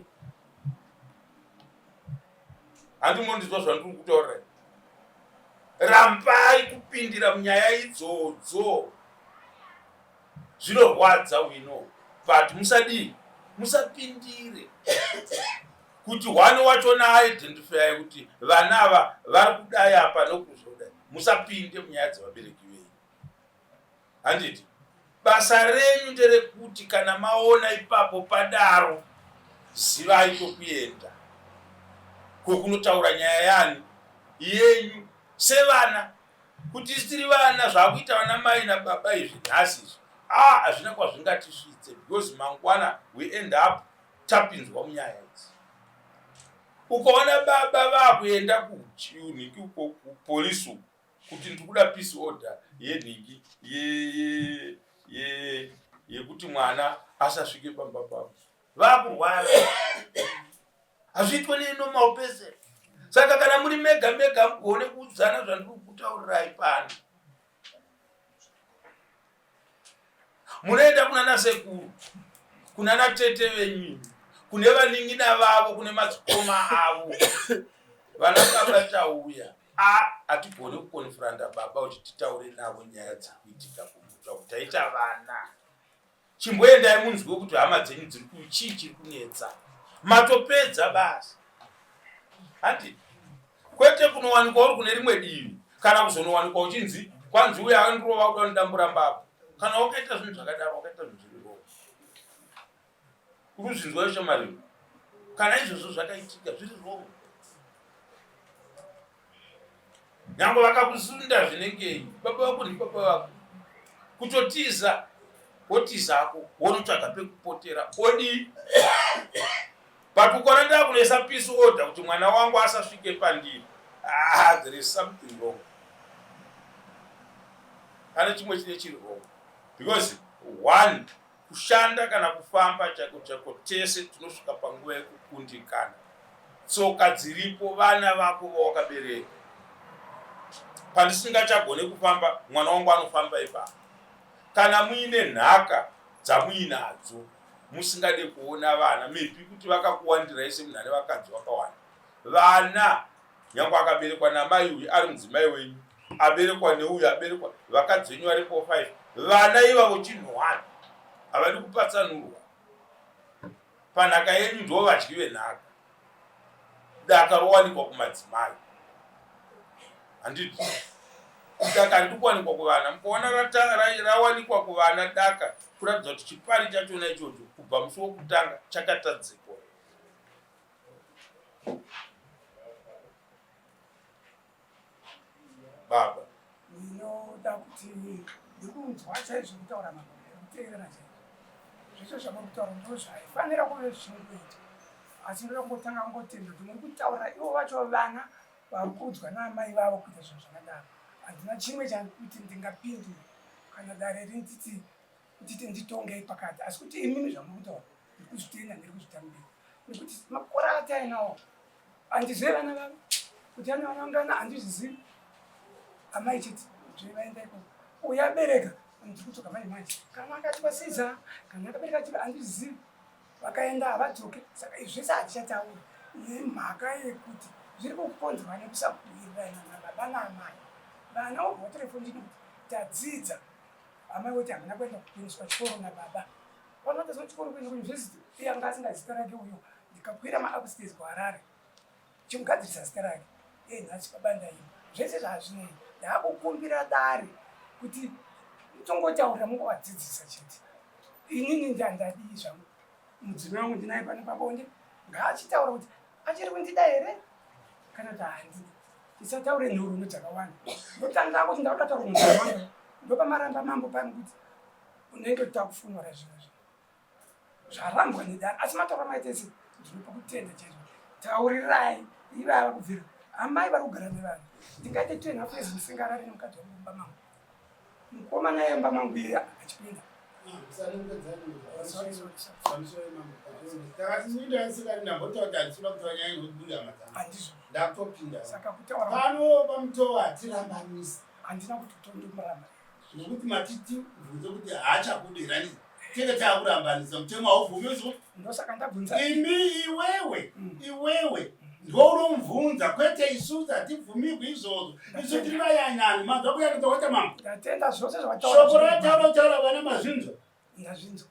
E: Handi munondizwa zvandiri kutaurira? Rambai kupindira munyaya idzodzo. Zvinorwadza, we know, but musadii, musapindire kuti one wachona aidentify kuti vana ava vari kudai apa nokuzodai. Musapinde munyaya dzevabereki venyu, handiti? Basa renyu nderekuti kana maona ipapo padaro, zivai kwekuenda kwekunotaura nyaya yani yenyu sevana, kuti isi tiri vana. Zvakuita vana mai nababa izvi nhasi izvi, ah, hazvina kwazvingatisvitse, because mangwana we end up tapinzwa munyaya idzi. Ukaona baba vakuenda kunhingi uko kupolisi uko kuti ndikuda peace order yenhingi yekuti mwana asasvike pamba pavo, vakurwara. Hazviitwe nenormal person. Saka kana muri mega mega, mugone kuudzana zvandiri kutaurirai pano. Munoenda kuna nasekuru, kuna natete venyu, kune vanin'ina vavo, kune madzikoma avo. Vana baba tauya, a hatigone kukonfranta baba kuti titaure navo nyaya dzekuitika kumutsva kuti taita vana. Chimboendai munzwe kuti hama dzenyu dziri chii chiri kunetsa. Matopedza basa, handi? Kwete kunowanikwa uri kune rimwe divi, kana kuzonowanikwa uchinzi kwanzi uyo akandirova kuda kundambura mbabvu. Kana wakaita zvinhu zvakadaro, wakaita zvinhu zviri wrong. Uri kuzvinzwa shamwari? Kana izvozvo zvakaitika, zviri wrong. Nyange vakakusunda zvinengei, baba vako ndibaba vako. Kutotiza, wotizako, wonotsvaga pekupotera, odii? But ukaona ndakunoisa peace order kuti mwana wangu asasvike pandiri, ah, there is something wrong. Pane chimwe chine chiri wrong, because one kushanda kana kufamba chako chako, tese tinosvika panguva yekukundikana. Tsoka dziripo, vana vako vawakabereka. Pandisingachagone kufamba, mwana wangu anofamba ipapo. Kana muine nhaka dzamuinadzo musingade kuona vana, maybe kuti vakakuwandirai semunhu ane vakadzi vakawanda, vana nyange akaberekwa namai uyu ari mudzimai wenyu, aberekwa neuyu, aberekwa vakadzi venyu varipo 5, vana ivavo chinhu one, havadi kupatsanurwa panhaka yenyu. Ndo vadyi venhaka, daka rowanikwa kumadzimai, handiti? Daka haridi kuwanikwa kuvana. Mukaona rawanikwa kuvana daka kuratidza kuti chipari chachona ichocho kubva musi wokutanga chakatadzikwa. Baba.
C: Ndinoda kuti ndikunzwa chaizvo kutaura mambo ndikuteerera chaizvo. Zvese zvamuri kutaura ndozvaifanira kuve zvichingoita. Asi ndoda kungotanga kungotenda kuti muri kutaura ivo vacho vana vari kuudzwa naamai vavo kuita zvinhu zvakadaro. Handina chimwe chakuti ndingapindure kana dare rinditi nditi nditongei pakati asi kuti imimi zvamuri kutaura ndiri kuzvitenda ndiri kuzvitambira nekuti makore atainawo handizive vana vavo kuti ane vana vangana handizvizivi amai chete zve vaenda ikoko uyo abereka ndiri kudzoka mai manje kana akati kwasiza kana akabereka chii handizvizivi vakaenda havadzoke saka izvi zvese hatichataura nemhaka yekuti zviri kukonzerwa nekusawirirana nababa naamai vana vobva vatorefoni kuti tadzidza amai voti hamuna kuenda kuendeswa chikoro nababa vanoendeswa chikoro kuenda kuuniversity iye anga asinga zita rake uyo ndikakwira maupstairs kuharare chimugadzirisa zita rake iye nhasi baba ndaimba zvese zvazvinei ndakukumbira dare kuti mutongotaurira mungovadzidzisa chete inini ndandadii zvangu mudzimai wangu ndinaye pano pabonde ngaachitaura kuti achiri kundida here kana kuti handidi tisataure nhoroondo dzakawanda ndotanga kuti ndakataura munhu dzakawanda ndopamaramba mambo pano kuti unenge takufunura zvinhu izvi zvarambwa nedare asi mataura maita ese ndinopa kutenda chaizvo taurirai ivava kubvira amai vari kugara nevanhu ndingaite two and half years ndisingarari nemukadzi wangu mumba mangu mukomana yemba mangu iye achipinda
D: pano pamutowa hatirambanisi
C: handina kuti tondomuramba
D: nokuti matiti bvunze kuti haachakudi rani tenge taakurambanisa mutemo haubvumiso
C: ndosaka ndabvunza
D: imi iwewe mm. iwewe ndounomubvunza kwete isusu hatibvumigwi izvozvo isu tiri vayanyani manzwa kuyanidza kwaita mambo
C: ndatenda zvose zvawataura
D: shoko rataura taura vana mazvinzwa
C: ndazvinzwa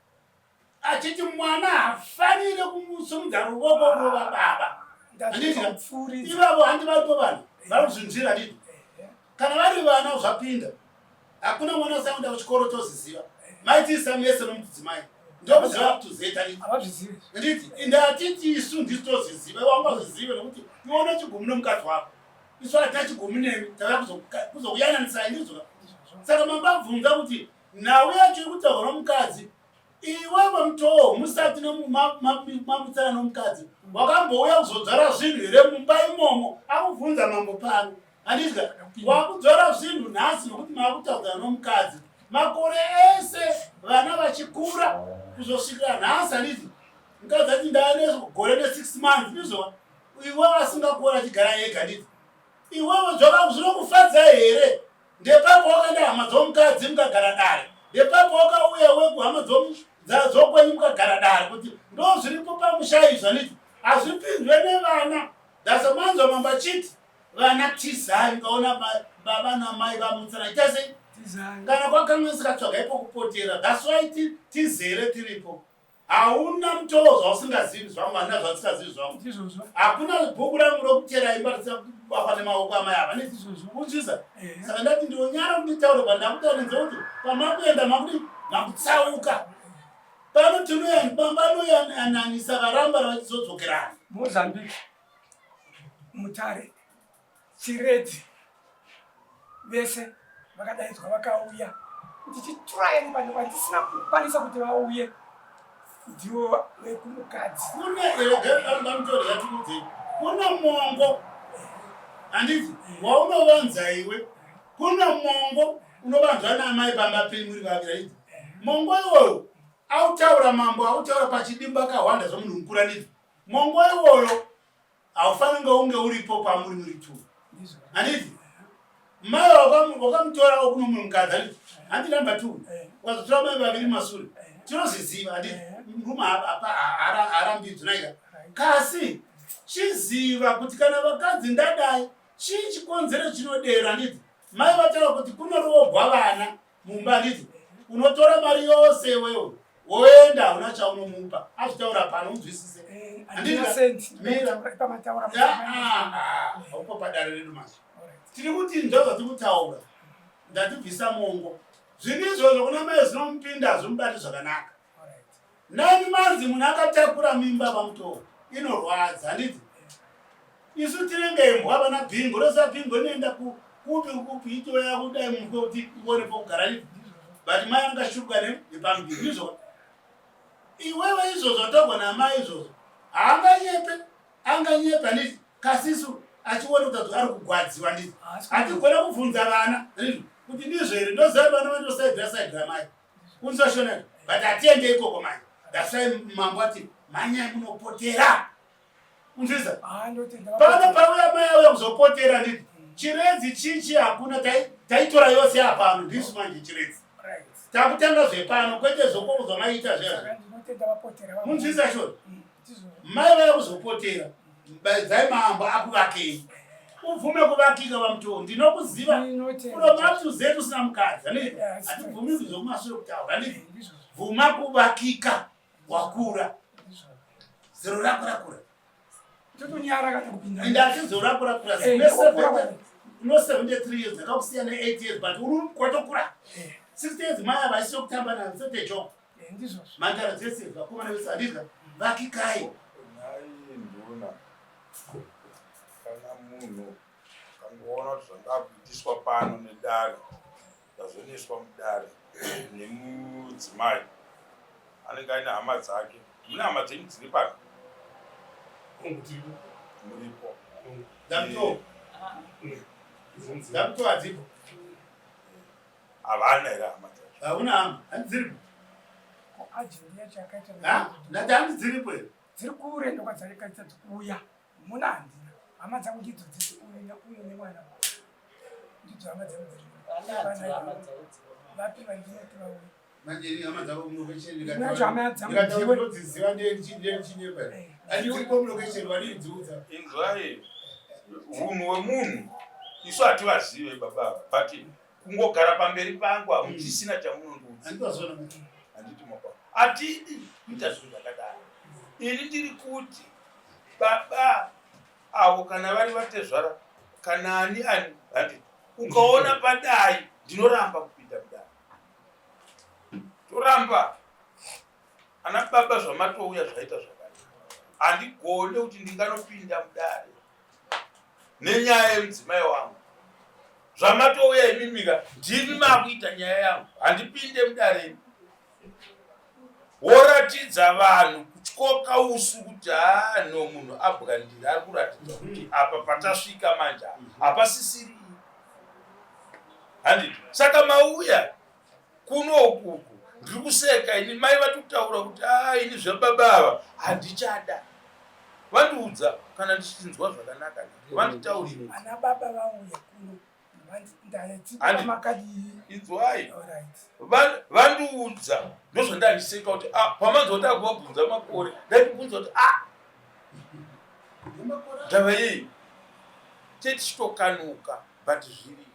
D: achiti mwana hafanire kumusumudza ruvoko rova baba ivavo handi varipo vanhu vari kuzvinzwira handiti kana vari vana zvapinda hakuna mwana asakuenda kuchikoro toziziva maitisa mese nomudzimai ndokuziva kuti zeta nditi ndatiti isu ndisu toziziva iwe wangazvizive nokuti iwe une chigumi nomukadzi wako isu hatina chigumi nemi tava kuzokuyananisai ndizvo saka mambo abvunza kuti nhau yacho iri kutaurwa nomukadzi Iwewe mutoo musati mamutsana nomukadzi wakambouya kuzodzvara zvinhu here mumba imomo akubvunza mambo pano handidya wakudzvara zvinhu nhasi nokuti makutaudzana nomukadzi makore ese vana vachikura kuzosvikira nhasi handiti mukadzi ati ndane gore ne6 months ndizvo iwe asingakura achigara ega handiti iwewe zvinokufadza here Ndepapo wakaenda hama dzomukadzi mukagara dare. Ndepapo wakauya wekuhama dzokwenyu mukagara dare kuti ndo zviripo pamusha izvi handiti hazvipindwe nevana. Ndazomanzwa mambo achiti vana tizai mukaona baba namai vamutsana ita sei kana kwakanganisika tsvagai pokupotera that's why tizere tiripo Hauna mutoo zvausingazivi zvangu, handina zvandisingazivi zvangu.
C: Ndizvozvo.
D: Hakuna bhuku rangu rokutera imba risina kubakwa nemaoko amai ava.
C: Ndizvozvo.
D: Kunzwisa? Saka ndati ndinonyara kuti nditaure pandakutaura nenzira kuti pamakuenda makuti makutsauka. Pano tinoyananisa varamba vachizodzokerana.
C: Mozambique, Mutare, Chiredzi vese vakadaidzwa vakauya ndichitraya nevanhu vandisina kukwanisa kuti vauye ndivo vekumukadzi.
D: Kune regamutori kune mongo handiti waunovanza iwe kune mongo unovanzwa naamai pamba penyu muri vaviri handiti mongo iwoyo autaura mambo autaura pachidimbu akahwanda zvomunhu mukuru handiti mongo iwoyo haufaniri unge uripo pamuri muri two handiti mai wakamutora okuno mumwe mukadzi handiti handi number two eh. ukazotora mai vaviri masure eh. tinozviziva handiti eh. murume haarambidzwi naika kasi chiziva kuti kana vakadzi ndadai chii chikonzero chinodero handiti mai vataura kuti kunoroogwa vana mumba handiti unotora mari yose iwewe woenda hauna chaunomupa azvitaura pano unzwisise
C: eh,
D: handitiaupo padare redu manje tiri kuti nzva zvatiri kutaura Ndatibvisa mongo. Zvinhu izvozvo kuna mai zvinomupinda hazvimubati zvakanaka. Nani manzi munhu akatakura mimba pamutoo inorwadza handiti? Isu tinenge imbwa vana bhingo rosa bhingo inoenda kupi kupi itoya kudai mumwe kuti ione pokugara handiti? But mai anenge ashuruka nepamuviri ndizvo iwewe izvozvo zvatagwa namai izvozvo haanganyepe anganyepe handiti kasisu achiona kuti ari kugwadziwa ndizvo hatigone kubvunza vana ndizvo kuti ndizvo here ndoziva kuti vana vandosaidira saidira mai kunzwa shona but hatiende ikoko manje that's why mambo ati manyai munopotera kunzwisa ah, pano pauya mai auya kuzopotera ndizvo chiredzi chichi hakuna taitora yose apano ndisu manje chiredzi takutanga zvepano kwete zvokoko zvamaiita zviya munzwisa shona mm, mai vaya kuzopotera baidzai mambo akuvakei ubvume kuvakika vamutoo ndinokuziva unomatuzetu usina mukadzi anei hatibvumi zvokumashure kutaura anei bvuma kuvakika wakura zero rako rakura
C: totonyara kana kupinda
D: ende ati zero rako rakura no 73 years ndakakusiya ne 8 years but uri kwatokura 60 years mai ava isio kutamba nayo it's not a joke mhandara dzese vakomana vese handidya vakikai
E: nhai nduna kana munhu akangoona kuti zvandakuitiswa pano nedare ndazoneswa mudare nemudzimai anenge aine hama dzake mune hama dzenyu dziri pano muripo
D: Damto hadzipo.
E: Havana here hama dzacho?
D: Hauna hama, hanzi dziripo. Ndati hanzi dziripo here?
C: Dziri kure ndokwadzakaita dzikuuya. Muna handina. Hama dzangu ndidzo dzisi uyu uyu nemwana. Ndidzo hama dzangu dziri. Vapi vandinoti vauye.
D: Manje ini hama dzavo mulocation ndikataura ndiye ndichinyepa. Hanzi dziripo mulocation wadii dziudza.
E: Inzwai hunhu hwemunhu isu hativazive baba ava but kungogara pamberi pangu hamuchisina chamunondiudza handiti mapa hatidi kuita zvinhu zvakadaro ini ndiri kuti baba avo kana vari vatezvara kana ani ani handiti ukaona padai ndinoramba kupinda mudare toramba ana baba zvamatouya zvaita zvakanaka handigone kuti ndinganopinda mudare nenyaya yemudzimai wangu zvamatouya imimika ndimi makuita nyaya yangu handipinde mudare woratidza vanhu kutyoka usu kuti haa no munhu abwandira ari kuratidza kuti apa patasvika manje hapasisiri handiti saka mauya kuno ukuku ndiri kuseka ini mai vatokutaura kuti a ah, ini zvababa ava handichada vandiudza kana ndichinzwa zvakanaka vanditaurira
C: ana baba vauya kuno
E: inzwai vandiudza ndozvandandiseka kuti ah, pamanzwa kuti akuvabvunza makore ndaitibvunza kuti a ah, ndava yei tetichitokanuka but zviriko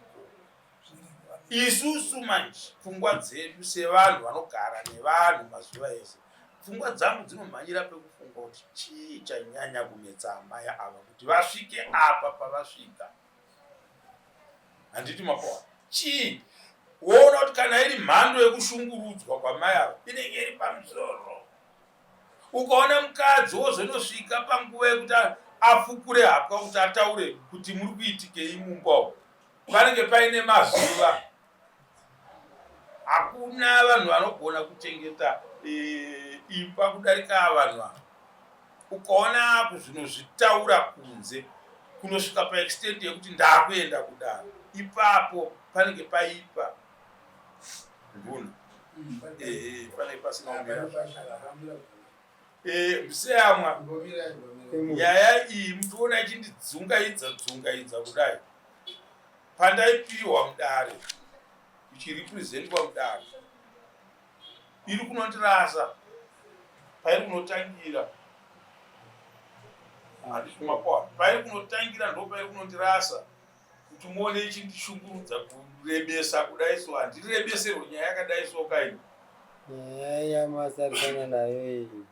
E: Isusu manje pfungwa dzedu sevanhu vanogara nevanhu mazuva ese, pfungwa dzangu dzinomhanyira pekufunga kuti chii chanyanya kunetsa amai ava kuti vasvike apa pavasvika. Handiti makoa chii? Woona kuti kana iri mhando yekushungurudzwa kwamai ava inenge iri pamusoro. Ukaona mukadzi wozonosvika panguva yekuti afukure hapwa kuti ataure kuti muri kuitikei mumba umu panenge paine mazuva hakuna vanhu vanogona kuchengeta e, imba kudarika vanhu ava ukaona kuzvinozvitaura kunze kunosvika paextent yekuti ndakuenda kudaro ipapo panenge paipa nduna mm. eh, panenge pasina kumira eh, museyamwa nyaya iyi muchiona ichindidzungaidza dzungaidza kudai pandaipiwa mudare ichirepresentwa mudare iri kunondirasa pairi kunotangira handikumakoa pairi kunotangira ndo pairi kunondirasa kuti muone ichindishungurudza kurebesa kudai so handirebeserwe nyaya yakadai so kaini
A: nyaya yamasarisana nayo iyi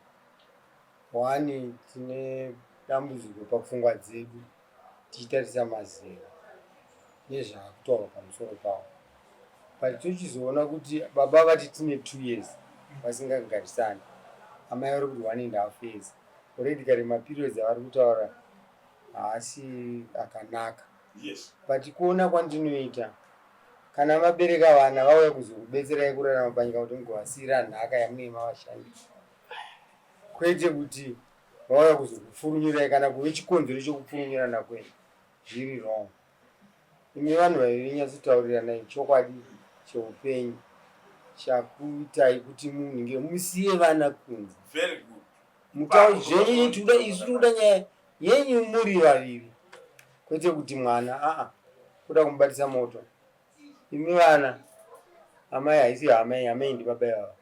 A: one tine dambudziko papfungwa dzedu tichitarisa mazera nezvaakutaurwa pamusoro pawo. But tochizoona kuti baba vati tine 2 years vasingagarisani, amai vari kuti 1.5 years. Already kare maperiods avari kutaura haasi akanaka.
E: Yes.
A: But kuona kwandinoita, kana mabereka vana vauya kuzokubetserai kurarama panyika kuti mugovasiira nhaka yamunenge mavashandira, kwete kuti vauya kuzokufurunyurai kana kuve chikonzero chokupfurunyurana kwenyu. Zviri wrong. Imi vanhu vaviri nyatsotauriranai chokwadi cheupenyu chakuitai kuti munhu musiye vana kunze.
E: Very good.
A: Mutauri zvenyu tikuda isu tikuda nyaya yenyu muri vaviri, kwete kuti mwana aa kuda kumubatisa moto. Imi vana amai haisi amai, amai ndibaba ivava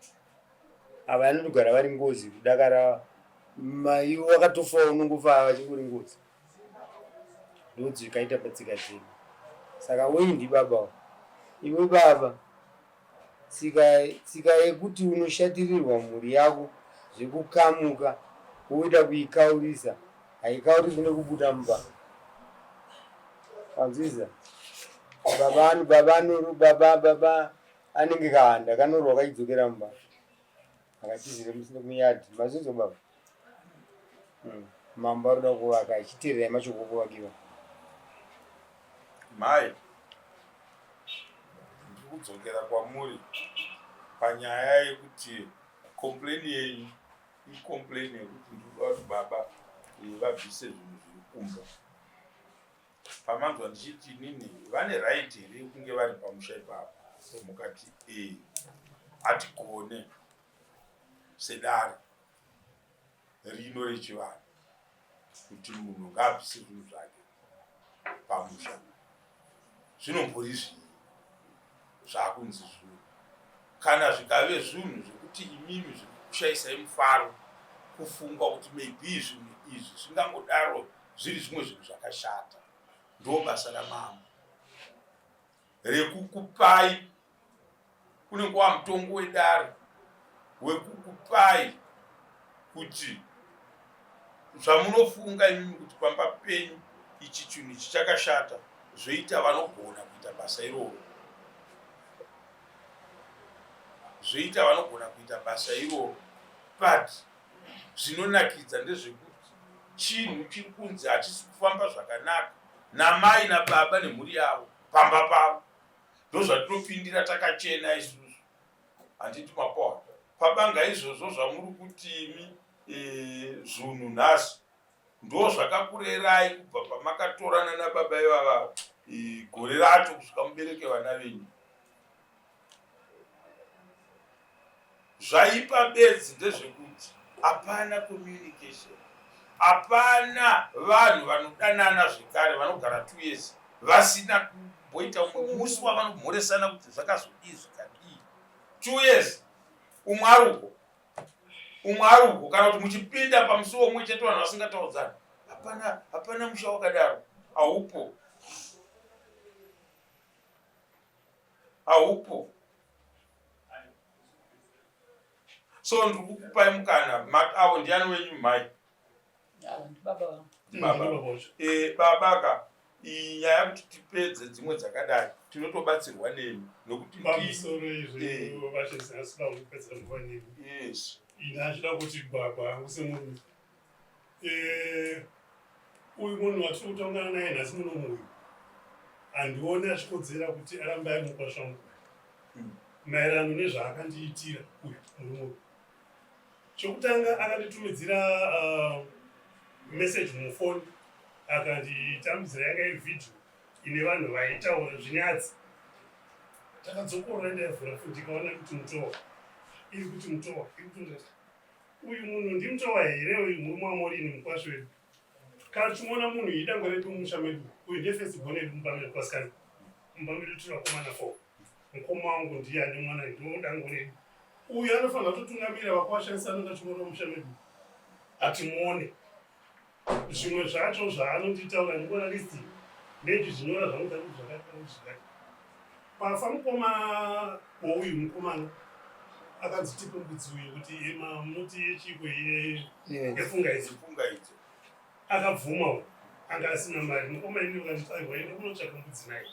A: ava vanotogara vari ngozi kudakara mai wakatofa unongofa vachingori ngozi, ndodzikaita patsika dzedu. Saka wenyu ndibaba iwe baba, tsika yekuti unoshatirirwa mhuri yako zvekukamuka woita kuikaurisa, haikauriswi nekubuda mumba. Wanzwisa? Baba baba baba baba anenge kahanda kanorwa kachidzokera mumba akatizire musina muyadhi. Mazvinzwa baba? Mambo arikuda kuvaka, achiteererai mashoko okuvakiwa.
E: Mai, ndiri kudzokera kwamuri panyaya yekuti complain yenyu icomplain yekuti ndikuda kuti baba vabvise zvinhu zviri kumba. Pamanzwa ndichiti inini vane right here yekunge vari pamusha ipapo, mukati ee, hatigone sedare rino rechivanhu kuti munhu ngaabvise zvinhu zvake pamusha. Zvinombori zvii zvakunzi zvinhu? Kana zvikave zvinhu zvekuti imimi zviri kukushaisai mufaro, kufunga kuti maybe zvinhu izvi zvingangodaro zviri zvimwe zvinhu zvakashata, ndo basa ramambo rekukupai, unenge wamutongo wedare wekukupai kuti zvamunofunga imimi kuti pamba penyu ichi chinhu ichi chakashata, zvoita vanogona kuita basa iroro, zvoita vanogona kuita basa iroro. But zvinonakidza ndezvekuti chinhu chiri kunzi hachisi kufamba zvakanaka namai nababa nemhuri yavo pamba pavo, ndozvatinopindira takachena isusu. Handiti mapoa pabanga izvozvo zvamuri kuti imi zvunhu nhasi ndo zvakakurerai kubva pamakatorana nababa ivava gore racho kusvika mubereke vana venyu. Zvaipa bedzi ndezvekuti hapana communication, hapana vanhu vanodanana zvekare vanogara 2 years vasina kumboita umwe musi wavanomhoresana kuti zvakazodii zvikadii. 2 years umwe ari uko umwe ari uko, kana kuti muchipinda pamusuwo umwe chete vanhu vasingataudzani. Hapana, hapana musha wakadaro, haupo, haupo. So ndiri kukupai mukana avo. Ndiani wenyu mai?
B: Baba.
E: Baba ka, iyi nyaya yekuti tipedze dzimwe dzakadai tinotobatsirwa nemi nokuti
F: pamusoro izvo vachizasida kupedza nguva nemi.
E: Yes.
F: Ini achida kuti gwagwa hangu semunhu, uyu munhu watiri kutangana naye nhasi muno muyu, handioni achikodzera kuti arambe ari mukwasha wangu maererano nezvaakandiitira uyu murume uyu. Chokutanga, akanditumidzira message mufoni, akanditambidzira, yanga iri vhidhiyo ine vanhu vaitaura zvinyadzi. Takadzokorora, ndaivhura futi ndikaona kuti mutowa iri kuti mutowa iri kuti uyu munhu ndimutowa here uyu murume waMorini mukwasha wedu? Kana tichimuona munhu idangwe redu mumusha medu, uyu ndiye first born yedu mumba medu. Kwasikana mumba medu tiri vakomana 4, mukoma wangu ndiye ane mwana, ndo dango redu. Uyu anofanira kutotungamira vakwasha vese anonga achimuona mumusha medu, hatimuone. Zvimwe zvacho zvaanonditaura ndikuona listi ndechizvinyora zvangu kuti zvakati zvakati. Pafa mukoma wouyu mukomana, akanzi tipe mbudzi uyu kuti munoti yechiko yefunga idzi.
E: Funga idzo.
F: Akabvuma, anga asina mari mukoma. Ini vakanditi aiwa, enda kunotsvaka mbudzi naye.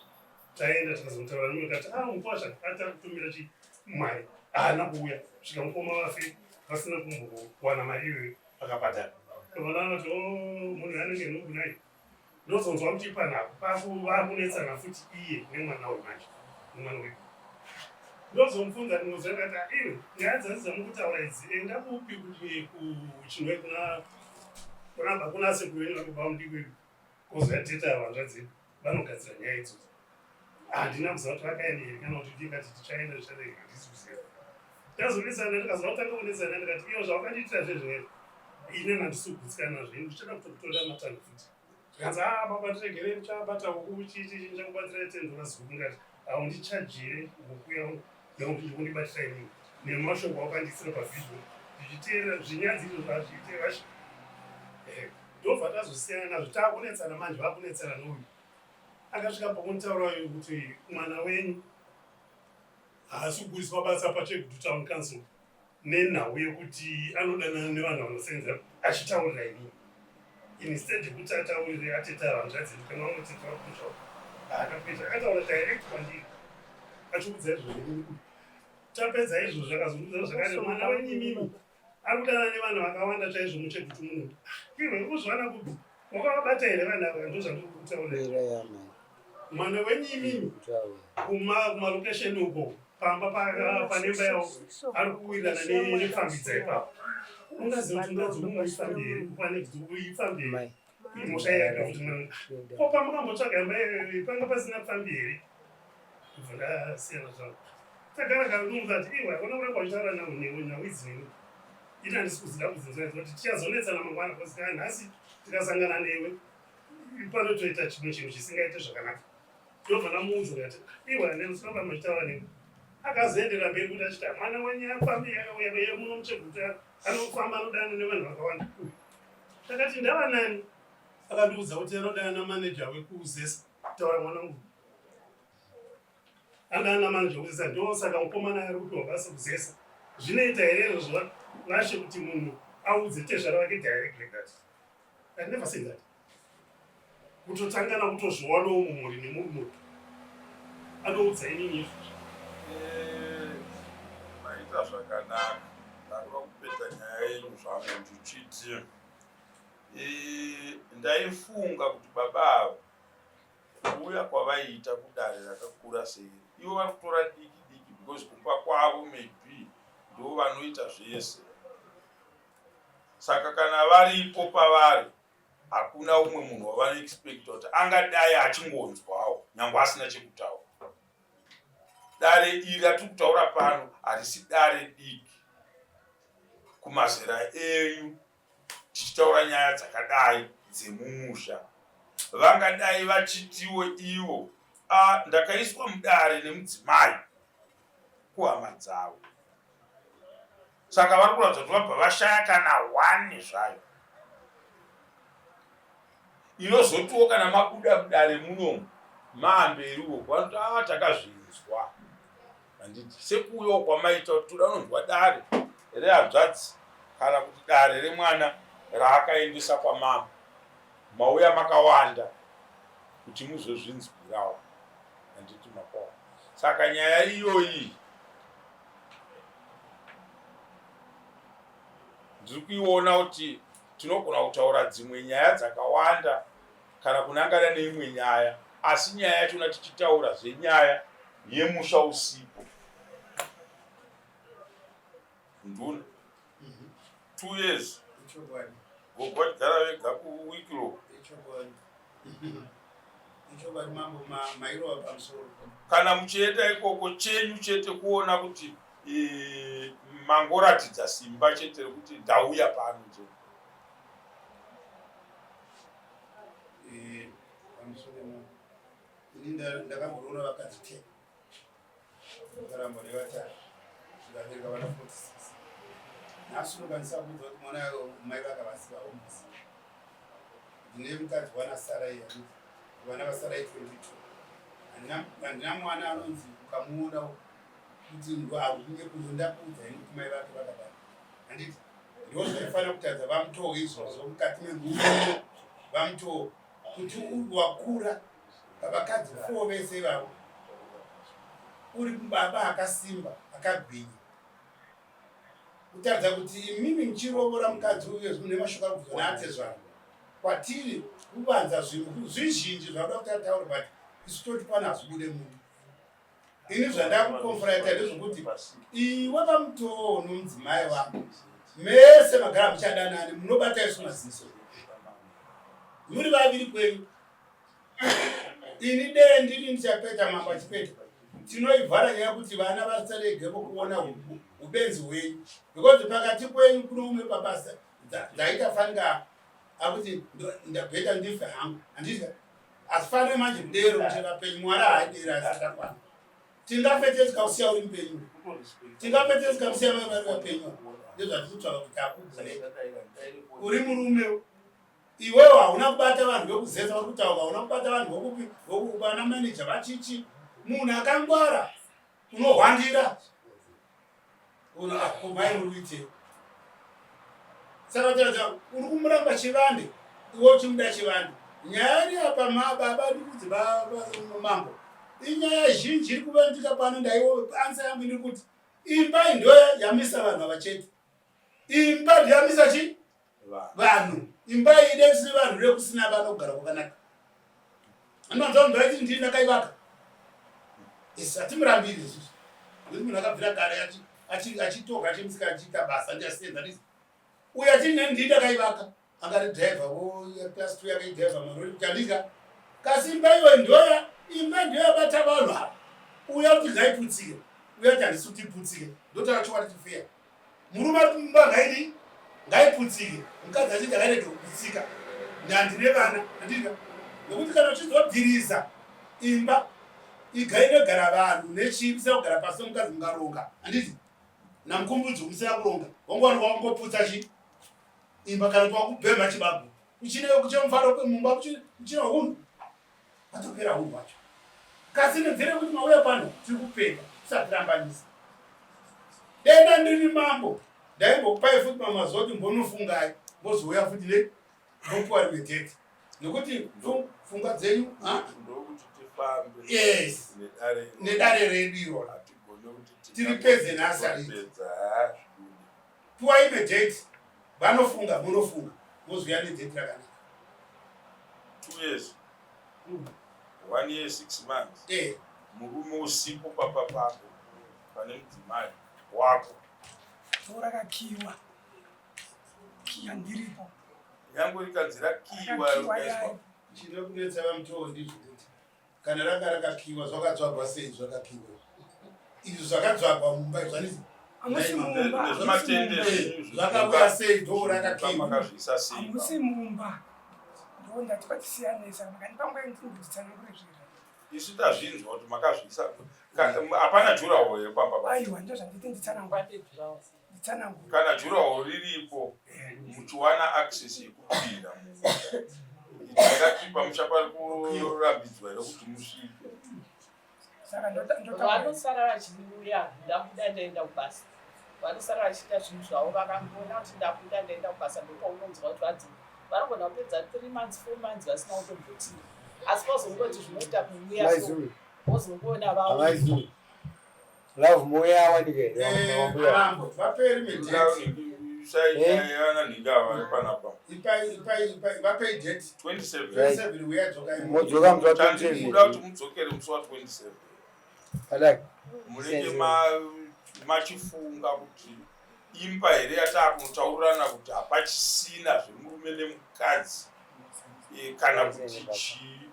F: Taenda tikazonotaura nemumwe kati ah mukwasha ati akutumira chi mari haana kuuya svika mukoma vafe vasina kumbowana mari iyoyo vakabhadhara. Vana vanoti o oh, munhu anenge nhubu nai ndozonzwa kuti panapa vakunetsana futi iye nemwana uyu manje nemwana uyu ndozomubvunza ndinoziva ndikati ah, iwe nyaya dzanzi dzamukutaura idzi enda kupi kuti kuchinhoi kuna kuna kuna sekuru venyu vakubva mudiki wedu kozoya tete ava hanzvadzi vanogadzira nyaya idzodzo handina kuziva kuti vakaenda here kana kuti ndikati tichaenda zvichadai handisi kuziva tazonetsana ndikazoda kutanga kunetsana ndikati iyo zvavakandiitira zvezvere ini handisi kugutsikana nazvo ini ndichada kutokutorera matanho futi zvikanzi a ah, baba ndiregere ndichabata huku chichi ndichakubatsira tendora zuku ndikati haundichajire huku yangu nekuti ndikundibatira inini nemashoko awakandiisira pavhidhiyo ndichiteerera zvinyadzi izvo zvazviite vashe eh, ndobva tazosiyana nazvo takunetsana manje vakunetsana nouyu akasvika pakunitaura uyu kuti mwana wenyu haasi kuburitswa basa pachegutu town council nenhau yekuti anodanana nevanhu vanosenza achitaurira inini instead yekuti ataurire atete hanzvadzi kana vamwe tete vakumusha haana kuita akataura direct kwandiri achiudza izvozvo inini kuti tapedza izvozvo akazondiudza zvakare mwana wenyu imimi ari kudanana nevanhu vakawanda chaizvo muchegutu muno iwe ukuzviwana kupi wakavabata here vanhu ava ndozvandiri kutaurira mwana wenyu imimi kumalokesheni uko pamba panemba yavo ari kuwirirana nefambidza ipapo ungaziva kuti ungadzi unoifambi here pane ifambi here mhosva yaka kuti mwana ko pamukambotsvaga imba panga pasina pfambi here ndobva ndasiyana zvangu tagara gara ndomukati iwe hakuna kuramba uchitaura nhau idzi neni ini handisi kuzida kudzinzwa idzi kuti tichazonetsana mangwana bcause kana nhasi tikasangana newe panotoita chimwe chinhu chisingaite zvakanaka ndobva ndamuudza ndikati iwe handisiramba muchitaura newe akazoendera mberi kuti achiti mwana wenyu afambi yakauya muno mucheguta anofamba anodana nevanhu vakawanda Ndakati ndava nani? Akandiudza kuti anodana namaneja wekuzesa. Taura mwanangu. Anodana namaneja wekuzesa ndosaka mukomana ari kupiwa basa kuzesa. Zvinoita here izvozvo vashe kuti munhu audze tezvara vake direct like that? I never say that. Kutotangana kutozviwanawo mumhuri nemurume anoudza inini izvozvo.
E: Eh, maita zvakanaka. Ndakuda kupedza nyaya yenyu zvangu ndichiti eh, ndaifunga kuti baba ava kuuya kwavaiita kudare rakakura sei ivo vari kutora diki diki because kumba kwavo maybe ndo vanoita zvese saka kana varipo pavari hakuna umwe munhu wavanoexpecta kuti angadai achingonzwawo nyange asina chekutaura Dare iri ratiri kutaura pano harisi dare diki kumazera enyu tichitaura nyaya dzakadai dzemumusha. Vangadai vachitiwo ivo a ndakaiswa mudare nemudzimai kuhama dzavo. Saka vari kuratidza kuti vabva vashaya kana one zvayo. Inozotiwo kana mabuda mudare munomu maamberi uko vanoti a ah, takazvinzwa handiti sekuuyawo kwamaita kuti toda unonzwa dare rehanzvadzi kana kuti dare remwana raakaendesa kwamama mauya makawanda kuti muzozvinzwirawo handiti makwawo saka nyaya iyoyi ndiri kuiona kuti Tinogona kutaura dzimwe nyaya dzakawanda kana kunangana neimwe nyaya, asi nyaya yachona tichitaura zvenyaya yemusha usipo. Nduna 2 years gogo vachigara vega kuWicklow. Kana muchienda ikoko chenyu chete kuona kuti e, mangoratidza simba chete rekuti ndauya pano chete.
D: Eh, ini ndakamboroora vakadzi ten ndakaramba nevatatu ndikabereka vana 46 nhasi unokwanisa kuudza kuti mwana mai vakavasiva omusi ndine mukadzi wana sarai vana vasarai 22 handina mwana anonzi ukamuona kuti arunge kuno ndakuudza ini kuti mai vake vakadai handiti ndo zvaifanira kutaridza vamutoo izvozvo mukati memhuri vamutoo kuti wakura pavakadzi fo vese ivavo. Uri baba akasimba akagwinya kutaridza kuti imimi muchirovora mukadzi uyo mune mashoko ari kubva naatezvara kwatiri kuvanza zvinhu zvizhinji zvauda kuti ataure but isu toti pano hazvibude muno ini zvandakukonfronta ndezvokuti iwe vamutoo nomudzimai wako mese magara muchadanani munobata isu maziso muri vaviri kwenyu ini dee ndini ndichapeta mambo achipeta tinoivhara nyaya kuti vana vasaregevo kuona ubenzi hwenyu because pakati kwenyu kuno umwe pabasa dzaita fanika akuti ndabheta ndife hangu handiti asifanire manje kudero kuti vapenyu mwari haaidera asitakwana tingafe tikakusiya uri mupenyu tingafe tikakusiya mai vari vapenyu ndezvatiri kutsvaka kuti akugone uri murume iwewe hauna kubata vanhu vekuzesa vari kutaura hauna kubata vanhu vokupi vana manager vachichi munhu akangwara unohwandira mai muri kuitei saka taridza uri kumuramba chivande iwe uchimuda chivande nyaya iri apa mababa ndikudzi mambo inyaya zhinji iri kuvandika pano ndaiwo ansa yangu iri kuti imba iyi ndo yamisa vanhu ava chete imba ndiyamisa chi vanhu imba iyi ide kusina vanhu rekusina vana kugara kwakanaka anonzwa vanhu vaiti ndini ndakaivaka isi hatimurambiri isusu nekuti munhu akabvira kare achitoga achimusika achiita basa ndiasenza ndisi uyo achiti neni ndini ndakaivaka angari driver wo plus two yakaidriver marori kuti andika kasi imba iyoyo ndoya imba ndoyabata vanhu ava uya kuti ngaiputsike uya kuti handisi kuti iputsike ndotaura chokwadi chifeya murume ari mumba ngaidi ngaiputsike mukadzi achiti ngairege kuputsika ndandine vana andika nekuti kana uchizodhiriza imba iga inogara vanhu nechii musina kugara pasi nomukadzi mungaronga handiti namukumbudzi musina kuronga wangowanikwa wangoputsa chi imba kana kuti wakubhemha chibago kuchine kuchemufaro mumba kuchine hunhu Patopera hunhu hwacho. Kasi nenzira yekuti mauya pano tiri kupeta tisatirambanisa. Denda ndiri mambo ndaimbokupai futi mamazuva kuti mbonofungai mozouya futi ne mopuwa rimwe date nekuti pfungwa dzenyu
E: ndokuti tifambe
D: yes nedare redu irona tiripedze nhasi ariti puwa imwe date vanofunga munofunga mozouya nedate rakanaka
E: 2 years 1 year 6 months murume usipo papa pako pane mudzimai wako
C: Door rakakiwa kiya ndiripo
E: nyange rikanzi rakiwa
C: Rakakiwa
E: rikaiswa
C: yayo.
D: Chinokunetsa vamutoo ndizvo kuti kana ranga rakakiwa zvakatsvagwa sei zvakakiwa izvo zvakadzvagwa mumba izvo handiti
C: Hamusi mumba, hamusi
E: nezvimatende
C: mumba.
E: zvenyu
D: Zvakabuda sei door rakakiwa
E: makazviisa sei
C: Hamusi mumba. Ndo ndati patisiyanei saka makandipa nguva yekuti nditsanangure zviro.
E: Isu tazvinzwa kuti makazviisa hapana juraho here pamba pa
C: Aiwa ndozvanditi nditsanangure. Nditsanangure.
E: Kana juraho riripo muchiwana access yekupinda mumusha tingati pamusha pari kurambidzwa here kuti musvike?
C: Saka ndotaura.
B: Vanosara vachiuya ndabuda ndaenda kubasa, vanosara vachiita zvinhu zvavo. Vakangoona kuti ndabuda ndaenda kubasa, ndopaunonzwa kuti vadzoka. Vanogona kupedza 3 months, 4 months vasina kutombotii, asi vazongoti zvinoita kuuya so
A: Maizuru.
B: vozongoona vauya.
A: Amaizuru. Love moya awanika here? Wambuya.
D: Mambo vapei rimwe date.
E: Yana nhinga vari panapa.
D: Ipai ipai ipai vapei date.
E: 27.
D: 27 uya dzokai.
A: Modzoka musi wa
E: Tandikuda kuti
A: 27.
E: mudzokere musi wa 27.
A: Padaki.
E: Munenge machifunga kuti imba here yataakunotaurirana kuti hapachisina zvemurume nemukadzi kana kuti chii,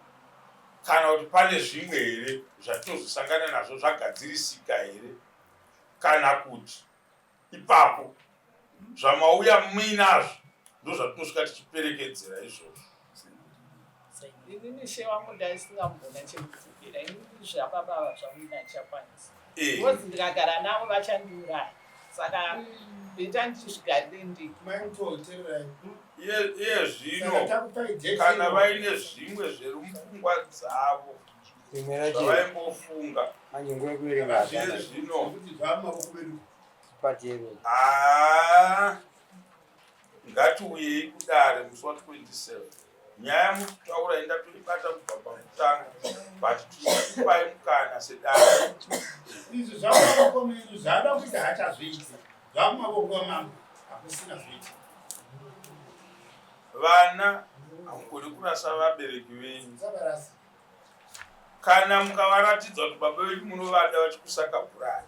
E: kana kuti pane zvimwe here zvatinozosangana nazvo zvagadzirisika here, kana kuti ipapo zvamauya muinazvo ndozvatinosvika tichiperekedzera izvozvo.
B: Inini she wangu ndaisingamboona chekudzokera. Inini zvababa zvamuina ndichakwanisa because ndikagara navo vachandiuraya, saka better ndizvigarire ndega.
D: Mai Mutoo, teererai.
E: Iye
D: Saka
E: zvino
D: takupai date
E: kana
D: iro.
E: vaine zvimwe zviri mupfungwa dzavo
A: Rimwe racho
E: zvavaimbofunga
A: manje nguva yekuverenga
E: iye
A: hapana.
E: zvino
D: Nekuti zvava mumaoko medu.
A: Patero.
E: Ah, ngatiuyei kudare musi wa27. Nyaya mukutaura indatoibata kubva pakutanga, but tinokupai mukana sedare.
D: Izvi zvamumavoko menyu, zvaada kuita haachazviiti. Zvamumavoko amambo, hakusina zvoita.
E: Vana hamugoni kurasa vabereki venyu.
D: Musavarasa.
E: Kana mukavaratidza kuti baba venyu munovada vachikusakabhurai,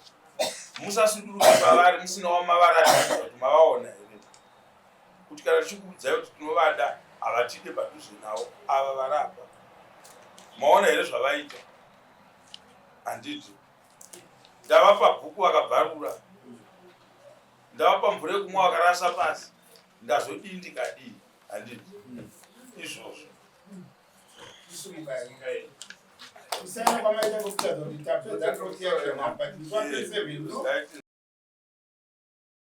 E: musasuduruka pavari musina wamavaratidza kuti mavaona here. Kuti kana tichikuudzai kuti tinovada havatide padhuze navo ava varapa. Maona here zvavaita? Handiti. Ndavapa bhuku vakabvarura. Ndavapa mvura yekumwa vakarasa pasi. Ndazodii ndikadii? Handiti. Izvozvo.
D: Kusiyana kwamaita kwekutadza kuti tapedza totiya but 137 no?